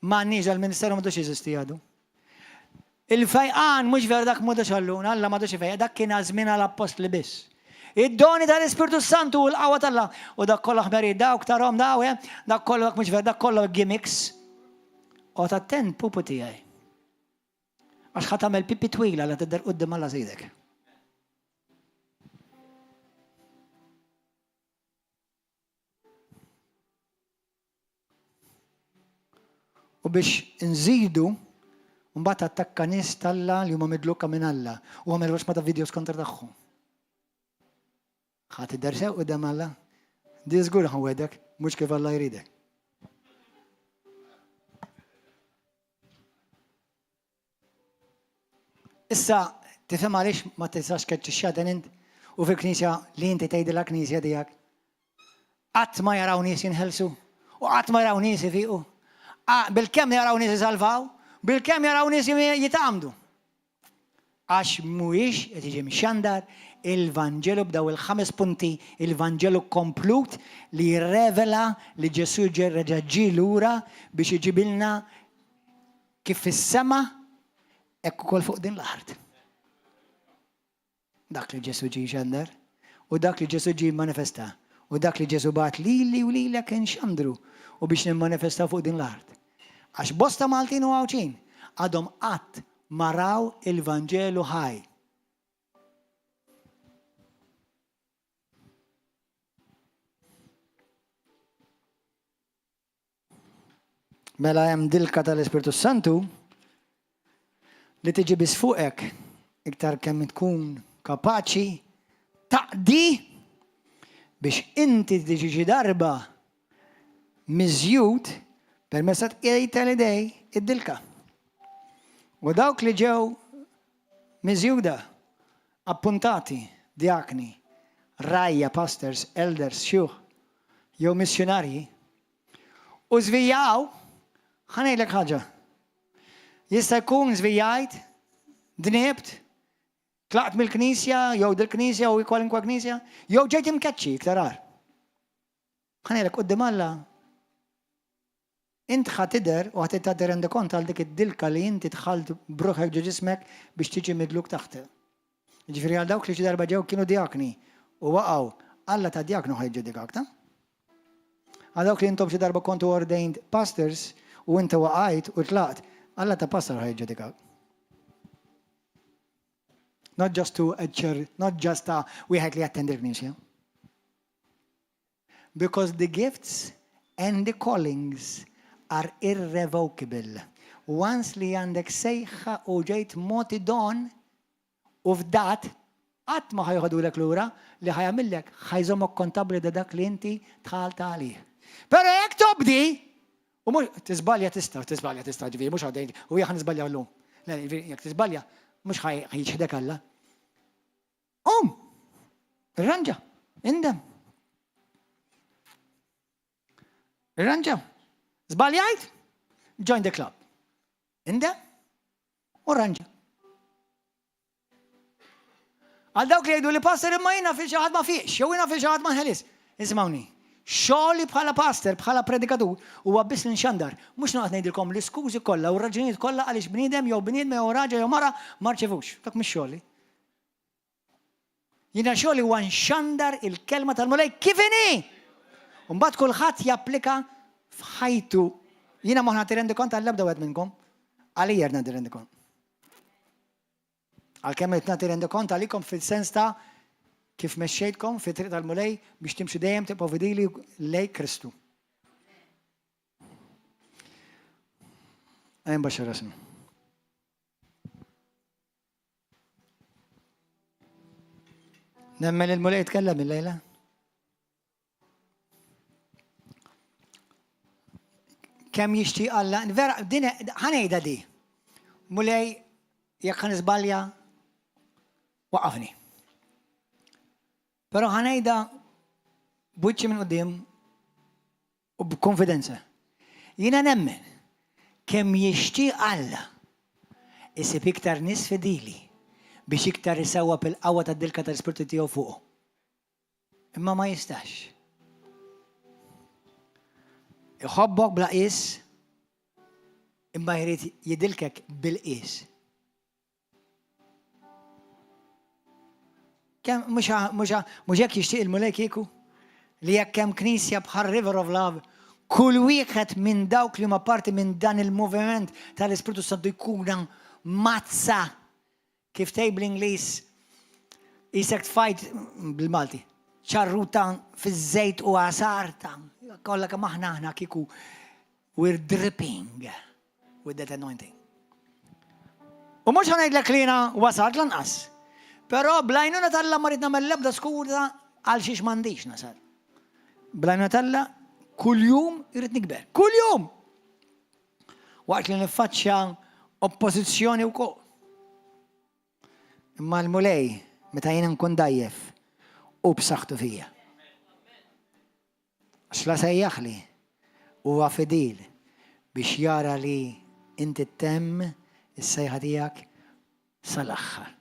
m'għandniex dal-ministeru m'għadux jeżisti għadu. Il-fejqan mhux veru dak m'għadux għallun, Alla m'għadux ifejjaq, dak kien għal żmien għall-appostli biss. Id-doni tal-Ispirtu Santu u l-qawwa t'Alla u dak kollha ħmerijiet dawk tarhom daw, eh, dak kollu dak mhux veru, dak kollu gimmicks. Oqgħod attent pupu tiegħi. Għax ħa tagħmel pipi twila la tidher quddiem Alla sidek. U biex nżidu, mbagħad attakka nies t'Alla li huma midluka minn Alla u għamel roxma ta' videos kontra tagħhom. Ħa tidher sew quddiem Alla? Di żgur ħa nwegħdek, mhux kif Alla jridek. Issa, tifhem għaliex ma tistax tkeċċi x-xaten int u fil-knisja li inti tgħidilha knisja tiegħek. Qatt ma jaraw nies jinħelsu u qatt ma jaraw nies ifiqu. Bilkemm jaraw nies isalvaw, bilkemm jaraw nies jitgħammdu. Għax mhuwiex qed jiġi mxandar il-Vanġelu b'daw il-ħames punti, il-Vanġelu komplut li jirrevela li Ġesù reġa' ġie lura biex iġibilna kif fis-sema hekk ukoll fuq din l-art. Dak li Ġesù ġie jxandar u dak li Ġesù ġie jimmanifesta u dak li Ġesù bagħat lili u lilek inxandru u biex nimmanifestaw fuq din l-art. Għax bosta Maltin u Għawdxin għadhom qatt ma raw il-Vanġelu ħaj. Mela hemm dilka tal-Ispirtu Santu li tiġi biss fuqek iktar kemm tkun kapaċi taqdi biex inti tiġi xi darba miżjud permezz ta' tqiegħid tal-idej id-dilka. U dawk li ġew miżjuda, appuntati, djakni, rgħajja, pastors, elders, xjuħ, jew missjunarji, u żvijjaw, ħa ngħidlek ħaġa. Jista' jkun żvijjajt, dnibt, tlaqt mill-knisja, jew dil-knisja u kwalinkwa knisja, jew ġejt imkeċċi iktar agħar. Ħa ngħidlek quddiem Alla int ħa tidher u ħa tagħti rendikont għal dik id-dilka li inti dħalt b'ruħek ġo ġismek biex tiġi midluk taħt. Jiġifieri għal dawk li xi darba ġew kienu djakni u waqgħu, Alla ta' djaknu ħa jiġġudikak ta'. Għal dawk li intom xi darba kontu ordained pastors u inti waqajt u tlaqt, Alla ta' pastor ħa jiġġudikak. Not just to a church, not just ta' wieħed li jattendi l-knisja. Because the gifts and the callings are irrevocable. Once li għandek sejħa u ġejt mogħti don u fdat, qatt ma ħa joħodulek lura, li ħa jagħmillek ħa jżommok kontabbli ta' dak li inti dħalt għalih. Però jekk tobdi, u mhux tiżbalja tista' tiżbalja tista' ġifieri mhux għaddej u jien ħa niżbalja llum. Jekk tiżbalja mhux ħa jiċħdek Alla. Qum! Irranġa! Indem! Irranġa! Żbaljajt? Join the club. Indem? U rranġa. Għal dawk li jgħidu li pastor imma jiena fil xi ħadd ma fiex, jew jiena fil xi ħadd ma nħelis. Isimgħuni. Xogħli bħala pastor, bħala predikatur, huwa biss li nxandar, mhux noqgħod ngħidilkom l-iskużi kollha u r-raġunijiet kollha għaliex bniedem jew bniedma jew raġel jew mara ma rċevux. Dak mhux xogħli. Jiena xogħli huwa nxandar il-kelma tal-Mulej kif inhi! U mbagħad kulħadd japplika f'ħajtu. Jiena ma nagħti rendikont għall-ebda wieħed minnkom. Għalija nagħti rendikont. Għalkemm qed nagħti rendikont għalikom fil-sens ta' kif mexxejtkom fi triq tal-Mulej biex timxu dejjem tibqgħu fidili lej Kristu. Ejn baxxa rasna. Nemmen il-Mulej tkellem il-lejla. Kemm jixtieq Alla, vera, din ħanejda di. Mulej, jekk ħan iżbalja, waqafni. Però ħanejda buċċi minn qudiem U b'konfidenza. Jiena nemmen kemm jixtieq Alla jsib iktar nies fidili biex iktar isawwab il-qawwa tad-dilka tal-Ispirtu tiegħu fuqhom. Imma ma jistax. Iħobbok bla qies, imma jrid jidilkek bil-qies. Kemm mhux mhux mhux hekk jixtieq il-Mulej kieku li jekk hemm knisja bħal River of Love, kull wieħed minn dawk li huma parti minn dan il-moviment tal-Ispirtu Santu jkun mazza kif tgħid bl-Ingliż isek tfajt bil-Malti ċarruta fiż-żejt u għasarta kollha kemm aħna aħna kieku we're dripping with that anointing. U mhux ħa ngħidlek li jiena wasalt lanqas. Però bl-għajnuna t'Alla ma rrid nagħmel l-ebda skuża għal xiex m'għandix nasal. Bl-għajnuna t'Alla kuljum irrid nikber. Kuljum! Waqt li niffaċċja oppożizzjoni wkoll. Imma l-Mulej, meta jiena nkun dajjef, hu b'saħħtu fija. Għax la sejjaħli, huwa fidil biex jara li inti ttemm is-sejħa tiegħek sal-aħħar.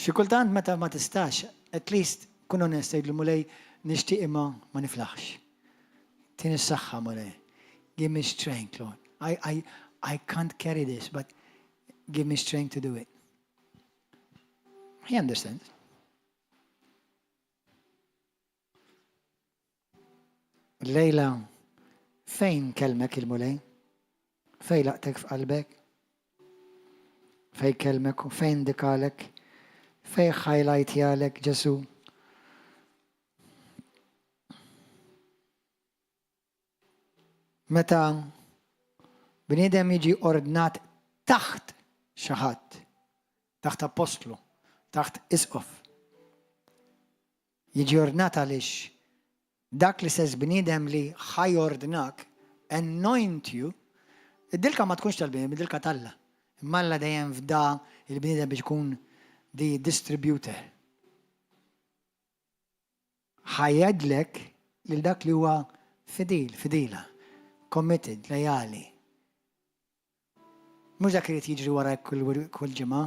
Xi kultant meta ma tistax, at least kun onest tgħidlu Mulej nixtieq imma ma niflaħx. Tini s-saħħa Mulej. Give me strength, Lord. I, I, I can't carry this, but give me strength to do it. He understands. Lejla, fejn kellmek il-Mulej? Fejn laqtek f'qalbek? Fejn kellmek u fejn dikalek? Fejn highlightjalek Ġesu? Meta bniedem jiġi ordnat taħt xi ħadd, taħt appostlu, taħt isqof, Jiġi ordnat għaliex dak l-istess bniedem li ħa jordnak, anoint you, id-dilka ma tkunx tal-bniedem, id-dilka t'Alla. Imma Alla dejjem fda il-bniedem biex ikun the distributor. Ħa jgħidlek lil dak li huwa fidil, fidila, committed, lejali. Mhux dak irid jiġri wara kull ġimgħa.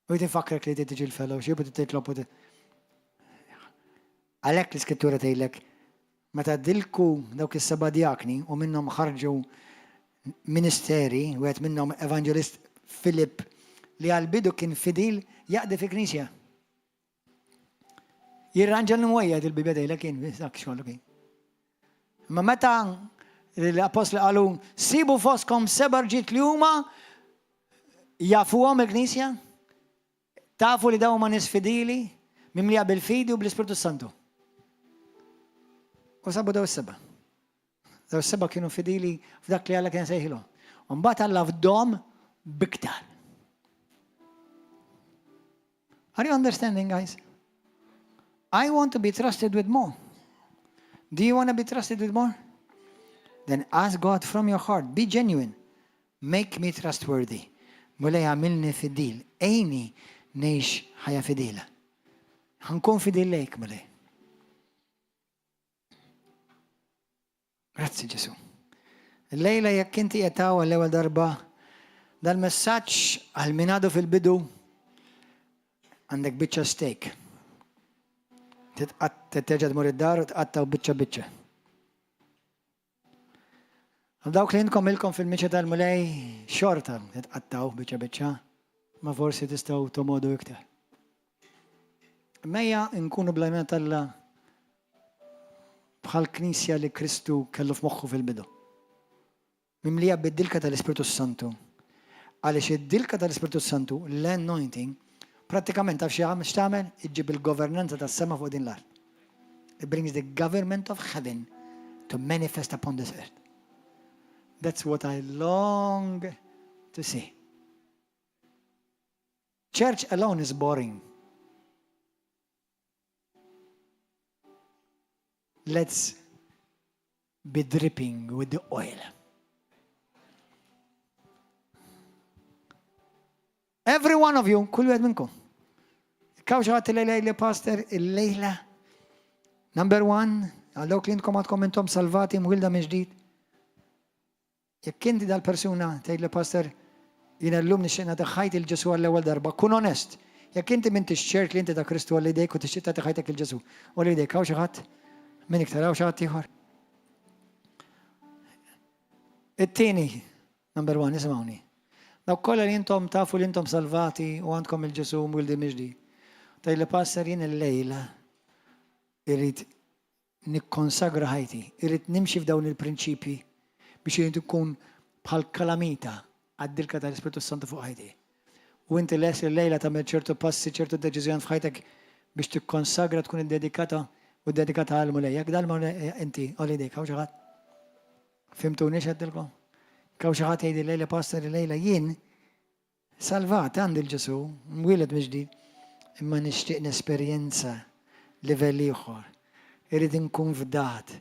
U jrid infakkrek li trid tiġi l-fellowship u titlob u Għalhekk l-iskrittura tgħidlek meta dilku dawk is-seba' djakni u minnhom ħarġu ministeri, wieħed minnhom evanġelist Filip li għall-bidu kien fidil jaqdi fi knisja. Jirranġa l-mwejjed il-Bibja tgħidlek kien dak xogħlu kien. Imma meta l-apostli qalu sibu foskom seba' rġiet li huma jafuhom il-Knisja, tafu li dawn huma nies fidili, mimlija bil-fidi u bl-Ispirtu Santu. U sabu daw is-seba'. Daw is-seba' kienu fidili f'dak li Alla kien sejħilhom. U mbagħad Alla fdom biktar. Are you understanding, guys? I want to be trusted with more. Do you want to be trusted with more? Then ask God from your heart. Be genuine. Make me trustworthy. Mulej għamilni fidil. Ejni ngħix ħajja fidila. Ħankun fidil lejk, Mulej. Grazzi Ġesu. Lejla jekk inti qed hawn għall-ewwel darba dal-messaġġ għal min għadu fil-bidu għandek biċċa steak. Terġa' tmur id-dar u tqattaw biċċa biċċa. Għal dawk li intkom ilkom fil-miċa tal-Mulej xorta titqattaw biċċa biċċa, ma forsi tistgħu tomodu iktar. Mejja nkunu bl-għajnuna t'Alla bħal knisja li Kristu kellu f'moħħu fil-bidu. Mimlija bid-dilka tal-Ispirtu Santu. Għaliex id-dilka tal-Ispirtu Santu, l-anointing, prattikament taf x'tagħmel? Iġġib il-governanza tas-sema fuq din l-art. It brings the government of heaven to manifest upon this earth. That's what I long to see. Church alone is boring. Let's be dripping with the oil. Every one of you, kull wieħed minnkom. Kaw xi ħadd lejla li pastor il-lejla. Number one, għal dawk li intkom għadkom intom salvati mwilda minn ġdid. Jekk inti dal-persuna tgħidli Pastor, jiena llum nixtieq nagħti ħajti lil Ġesù għall-ewwel darba, kun onest. Jekk inti m'intix ċert li inti ta' Kristu għolli idejk u tixtieq tagħti ħajtek lil Ġesù. Għolli idejk, hawn xi ħadd? Min iktar hawn xi ħadd ieħor? It-tieni, number one, isimgħuni. Dawk kollha li intom tafu li intom salvati u għandkom il-Ġesù mwildi miġdi. Tgħidli pastor jien illejla irrid nikkonsagra ħajti, irrid nimxi f'dawn il-prinċipji biex irid ikun bħal kalamita għad-dilka tal-Ispirtu Santu fuq ħajti. U inti lest li llejla tagħmel ċertu passi, ċertu deċiżjoni f'ħajtek biex tikkonsagra tkun iddedikata u ddedikata għall-Mulej. Jekk dal inti, għolli idejk, hawn xi ħadd? Fhimtuni x'għedtilkom? Hawn xi ħadd jgħidli llejla pastor illejla jien Salvat, għandi l-Ġesù, mwieled mill-ġdid, imma nixtieq nesperjenza livell ieħor. Irrid inkun fdat,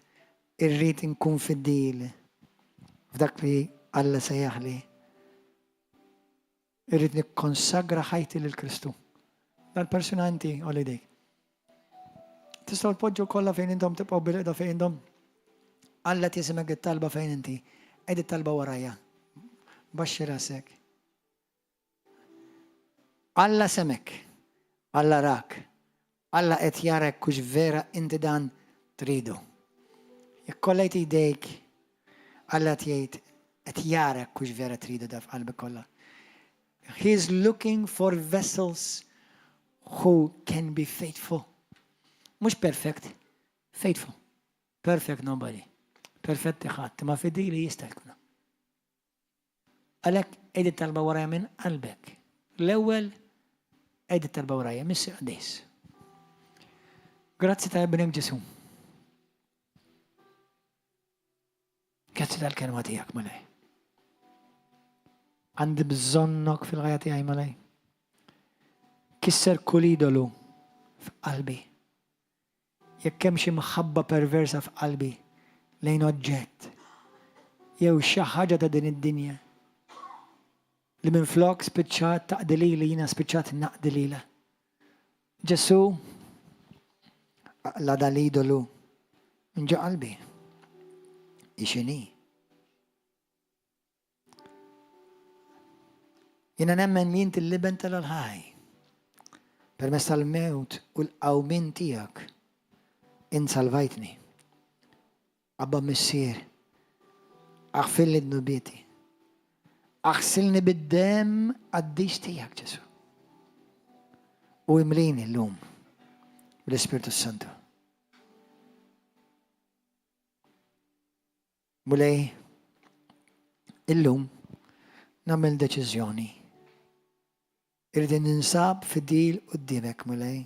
irrid inkun fidil f'dak li Alla sejjaħli. Irrid nikkonsagra ħajti lil Kristu. Dal-persuna inti, għolli idejk. Tistgħu tpoġġu kollha fejn intom tibqgħu bil-qeda fejn intom. Alla tisimgħek it-talba fejn inti. Għid it-talba warajja. Baxxi rasek. Alla semek. Alla rak. Alla qed jarek kux vera inti dan tridu. Jekk kollejt idejk, Alla qed jgħid qed jarek kux vera tridu da f'qalbek kollha. He is looking for vessels who can be faithful. Mhux perfect, faithful. Perfect nobody. Perfetti ħadd, ma fidili jista' jkun. Għalhekk għid it-talba warajja minn qalbek. L-ewwel għid it-talba warajja Missier qaddis. Grazzi ta' ibnek Ġesu. Grazzi tal-kelma tiegħek, Mulej. Għandi bżonnok fil-ħajja tiegħi, Mulej. Kisser kull idolu f'qalbi. Jekk hemm xi mħabba perversa f'qalbi lejn oġġett jew xi ħaġa ta' din id-dinja li minflok spiċċat taqdi lili jiena spiċċat naqdi lilha. Ġesù, aqla' dal-idolu minn ġo qalbi. Hi x'inhi. Jiena nemmen li inti l-Iben tal-Ħaj. Permezz tal-mewt u l-qawmien tiegħek, int salvajtni. Abba Missier, aħfirli dnubieti. Aħsilni bid-demm qaddis tiegħek, Ġesù. U imlini llum bl-Ispirtu Santu. Mulej, illum nagħmel deċiżjoni. Irrid ninsab fidil quddiemek, Mulej.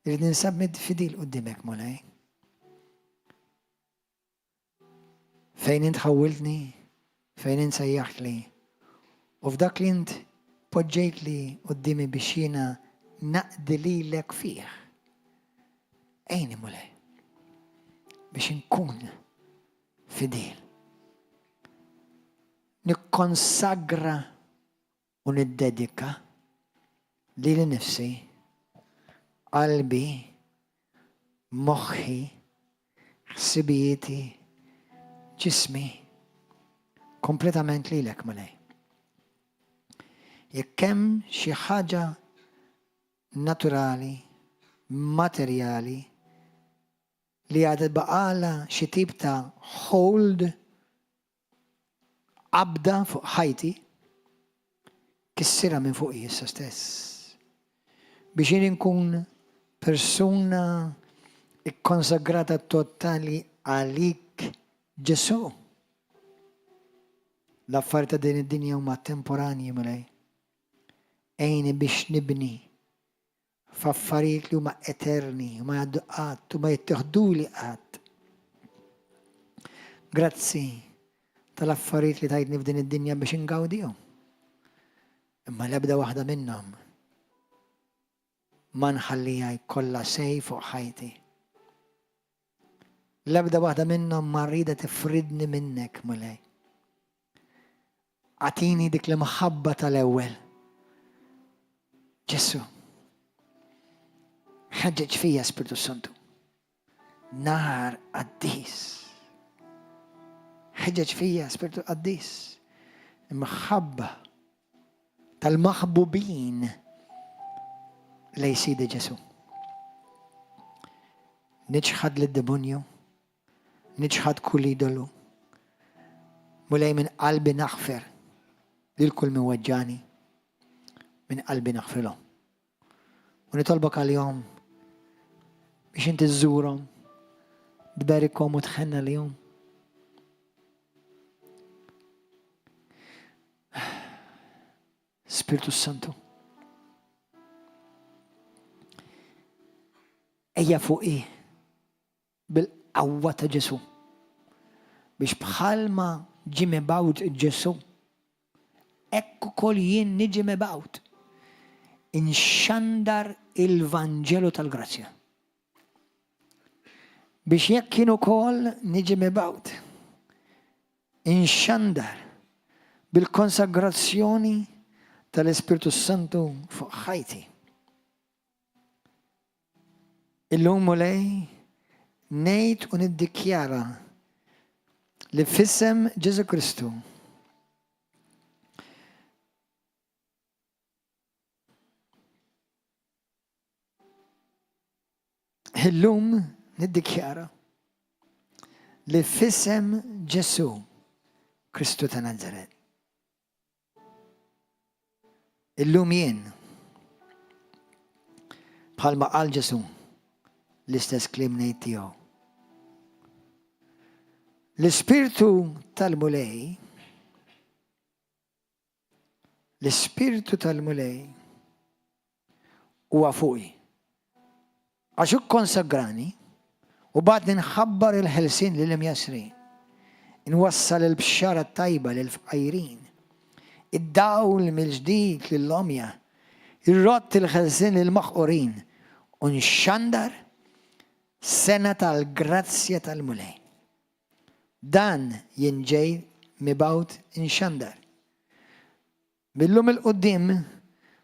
Irrid ninsab fidil quddiemek, Mulej. Fejn int ħawwiltni, fejn int sejjaħtli, u f'dak li int poġġejtli quddiemi biex jiena naqdi lilek fih. Għinni, Mulej, biex inkun fidil. Nikkonsagra u niddedika lili nnifsi, qalbi, moħħi, ħsibijieti, ġismi, kompletament lilek, Mulej. Jekk hemm xi ħaġa naturali, materjali, li għadha baqgħalha xi tip ta' hold, qabda fuq ħajti, kissirha minn fuqi issa stess. Biex jien inkun persuna ikkonsagrata totali għalik Ġesù. L-affarijiet ta' din id-dinja huma temporanji, Mulej. Għinni biex nibni f'affarijiet li huma eterni u ma jgħaddu qatt u ma jittiħduli qatt. Grazzi tal-affarijiet li tajtni f'din id-dinja biex ingawdihom. Imma l-ebda waħda minnhom ma nħallija jkollha sej fuq ħajti. L-ebda waħda minnhom ma rridha tifridni minnek, Mulej. Agħtini dik l-imħabba tal-ewwel. Ġesù, ħeġġeġ fija Spirtu Santu. Nar qaddis. Ħeġġeġ fija Spirtu Qaddis. Imħabba tal-maħbubin. Lej Sidi Ġesù. Niċħad lid-demonju, niċħad kull idolu. Mulej minn qalbi naħfer lil kull min weġġani, minn qalbi naħfrilhom. U nitolbok għalihom biex inti żżurhom, tberikhom u tħenna lihom. Spirtu Santu. Ejja fuqi bil-qawwa ta' Ġesù biex bħalma ġie mibgħut Ġesù, hekk ukoll jien niġi mibgħut inxandar il-Vanġelu tal-grazzja. Biex jekk jien ukoll niġi mibgħut inxandar bil-konsagrazzjoni tal-Ispirtu Santu fuq ħajti. Illum Mulej ngħid u niddikjara li f'isem Ġesù Kristu Illum niddikjara li f'isem Ġesù Kristu ta' Nazaret. Illum jien, bħalma qal Ġesù, l-istess kliem ngħid tiegħu. L-Ispirtu tal-Mulej, l-Ispirtu tal-Mulej huwa fuqi. Għax hu kkonsagrani u bagħatni nħabbar il-ħelsien lill-imjassrin, inwassal il-bxara t-tajba lill-fqajrin, id-dawl mill-ġdid lill-għomja, irrodd il-ħelsien lill-maħqurin, u nxandar sena tal-grazzja tal-Mulej. Dan jien ġej mibgħut inxandar. Mil-lum 'il quddiem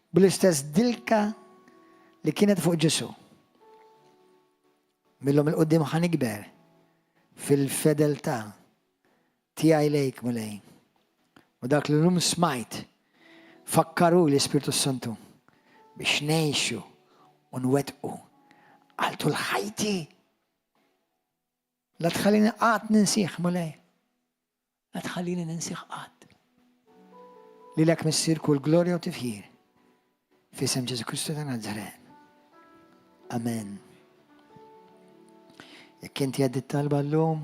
bl-istess dilka li kienet fuq Ġesù. Mil-lum 'il quddiem ħa nikber fil-fedeltà tiegħi lejk, Mulej. U dak li llum smajt, fakkaru l-Ispirtu Santu biex ngħixu u nwettqu għal tul ħajti. La tħallini qatt ninsih, Mulej. La tħallini ninsih qatt. Lilek Missier kull glorja u tifħir. F'isem Ġesu Kristu ta' Nazaret. Amen. Jekk inti għaddit talba llum,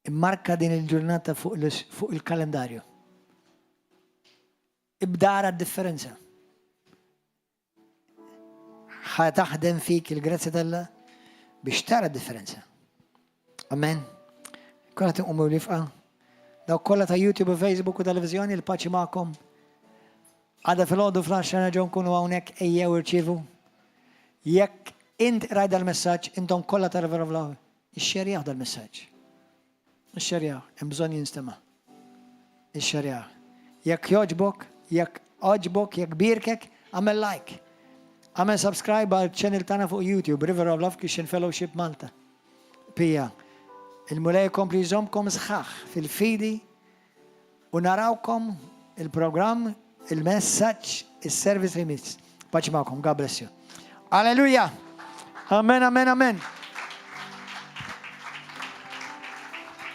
immarka din il-ġurnata fuq il-kalendarju. Ibda ara d-differenza. Ħa taħdem fik il-grazzja t'Alla biex tara differenza. Amen. Kolla tinqumu l-ifqa. Dawk kollha ta' YouTube u Facebook u televizjoni il-paċi magħkom. Għada fil-ħodu fl-10 nerġgħu nkunu hawnhekk ejjew irċievu. Jekk int rajt dal-messaġġ, intom kollha ta' River of Love, ixxerjaw dal-messaġġ. Ixxerjaw, hemm bżonn jinstema'. Ixxerjaw. Jekk jogħġbok, jekk għoġbok, jekk bierkek, agħmel like. Agħmel subscribe għal channel tagħna fuq YouTube, River of Love Christian Fellowship Malta. Pija, il-Mulej kompli jżommkom sħaħ fil-fidi u narawkom il-programm, il-messaġġ, is-service li jmiss. Paċi magħkom, God bless you. Alleluja! Amen, amen, amen.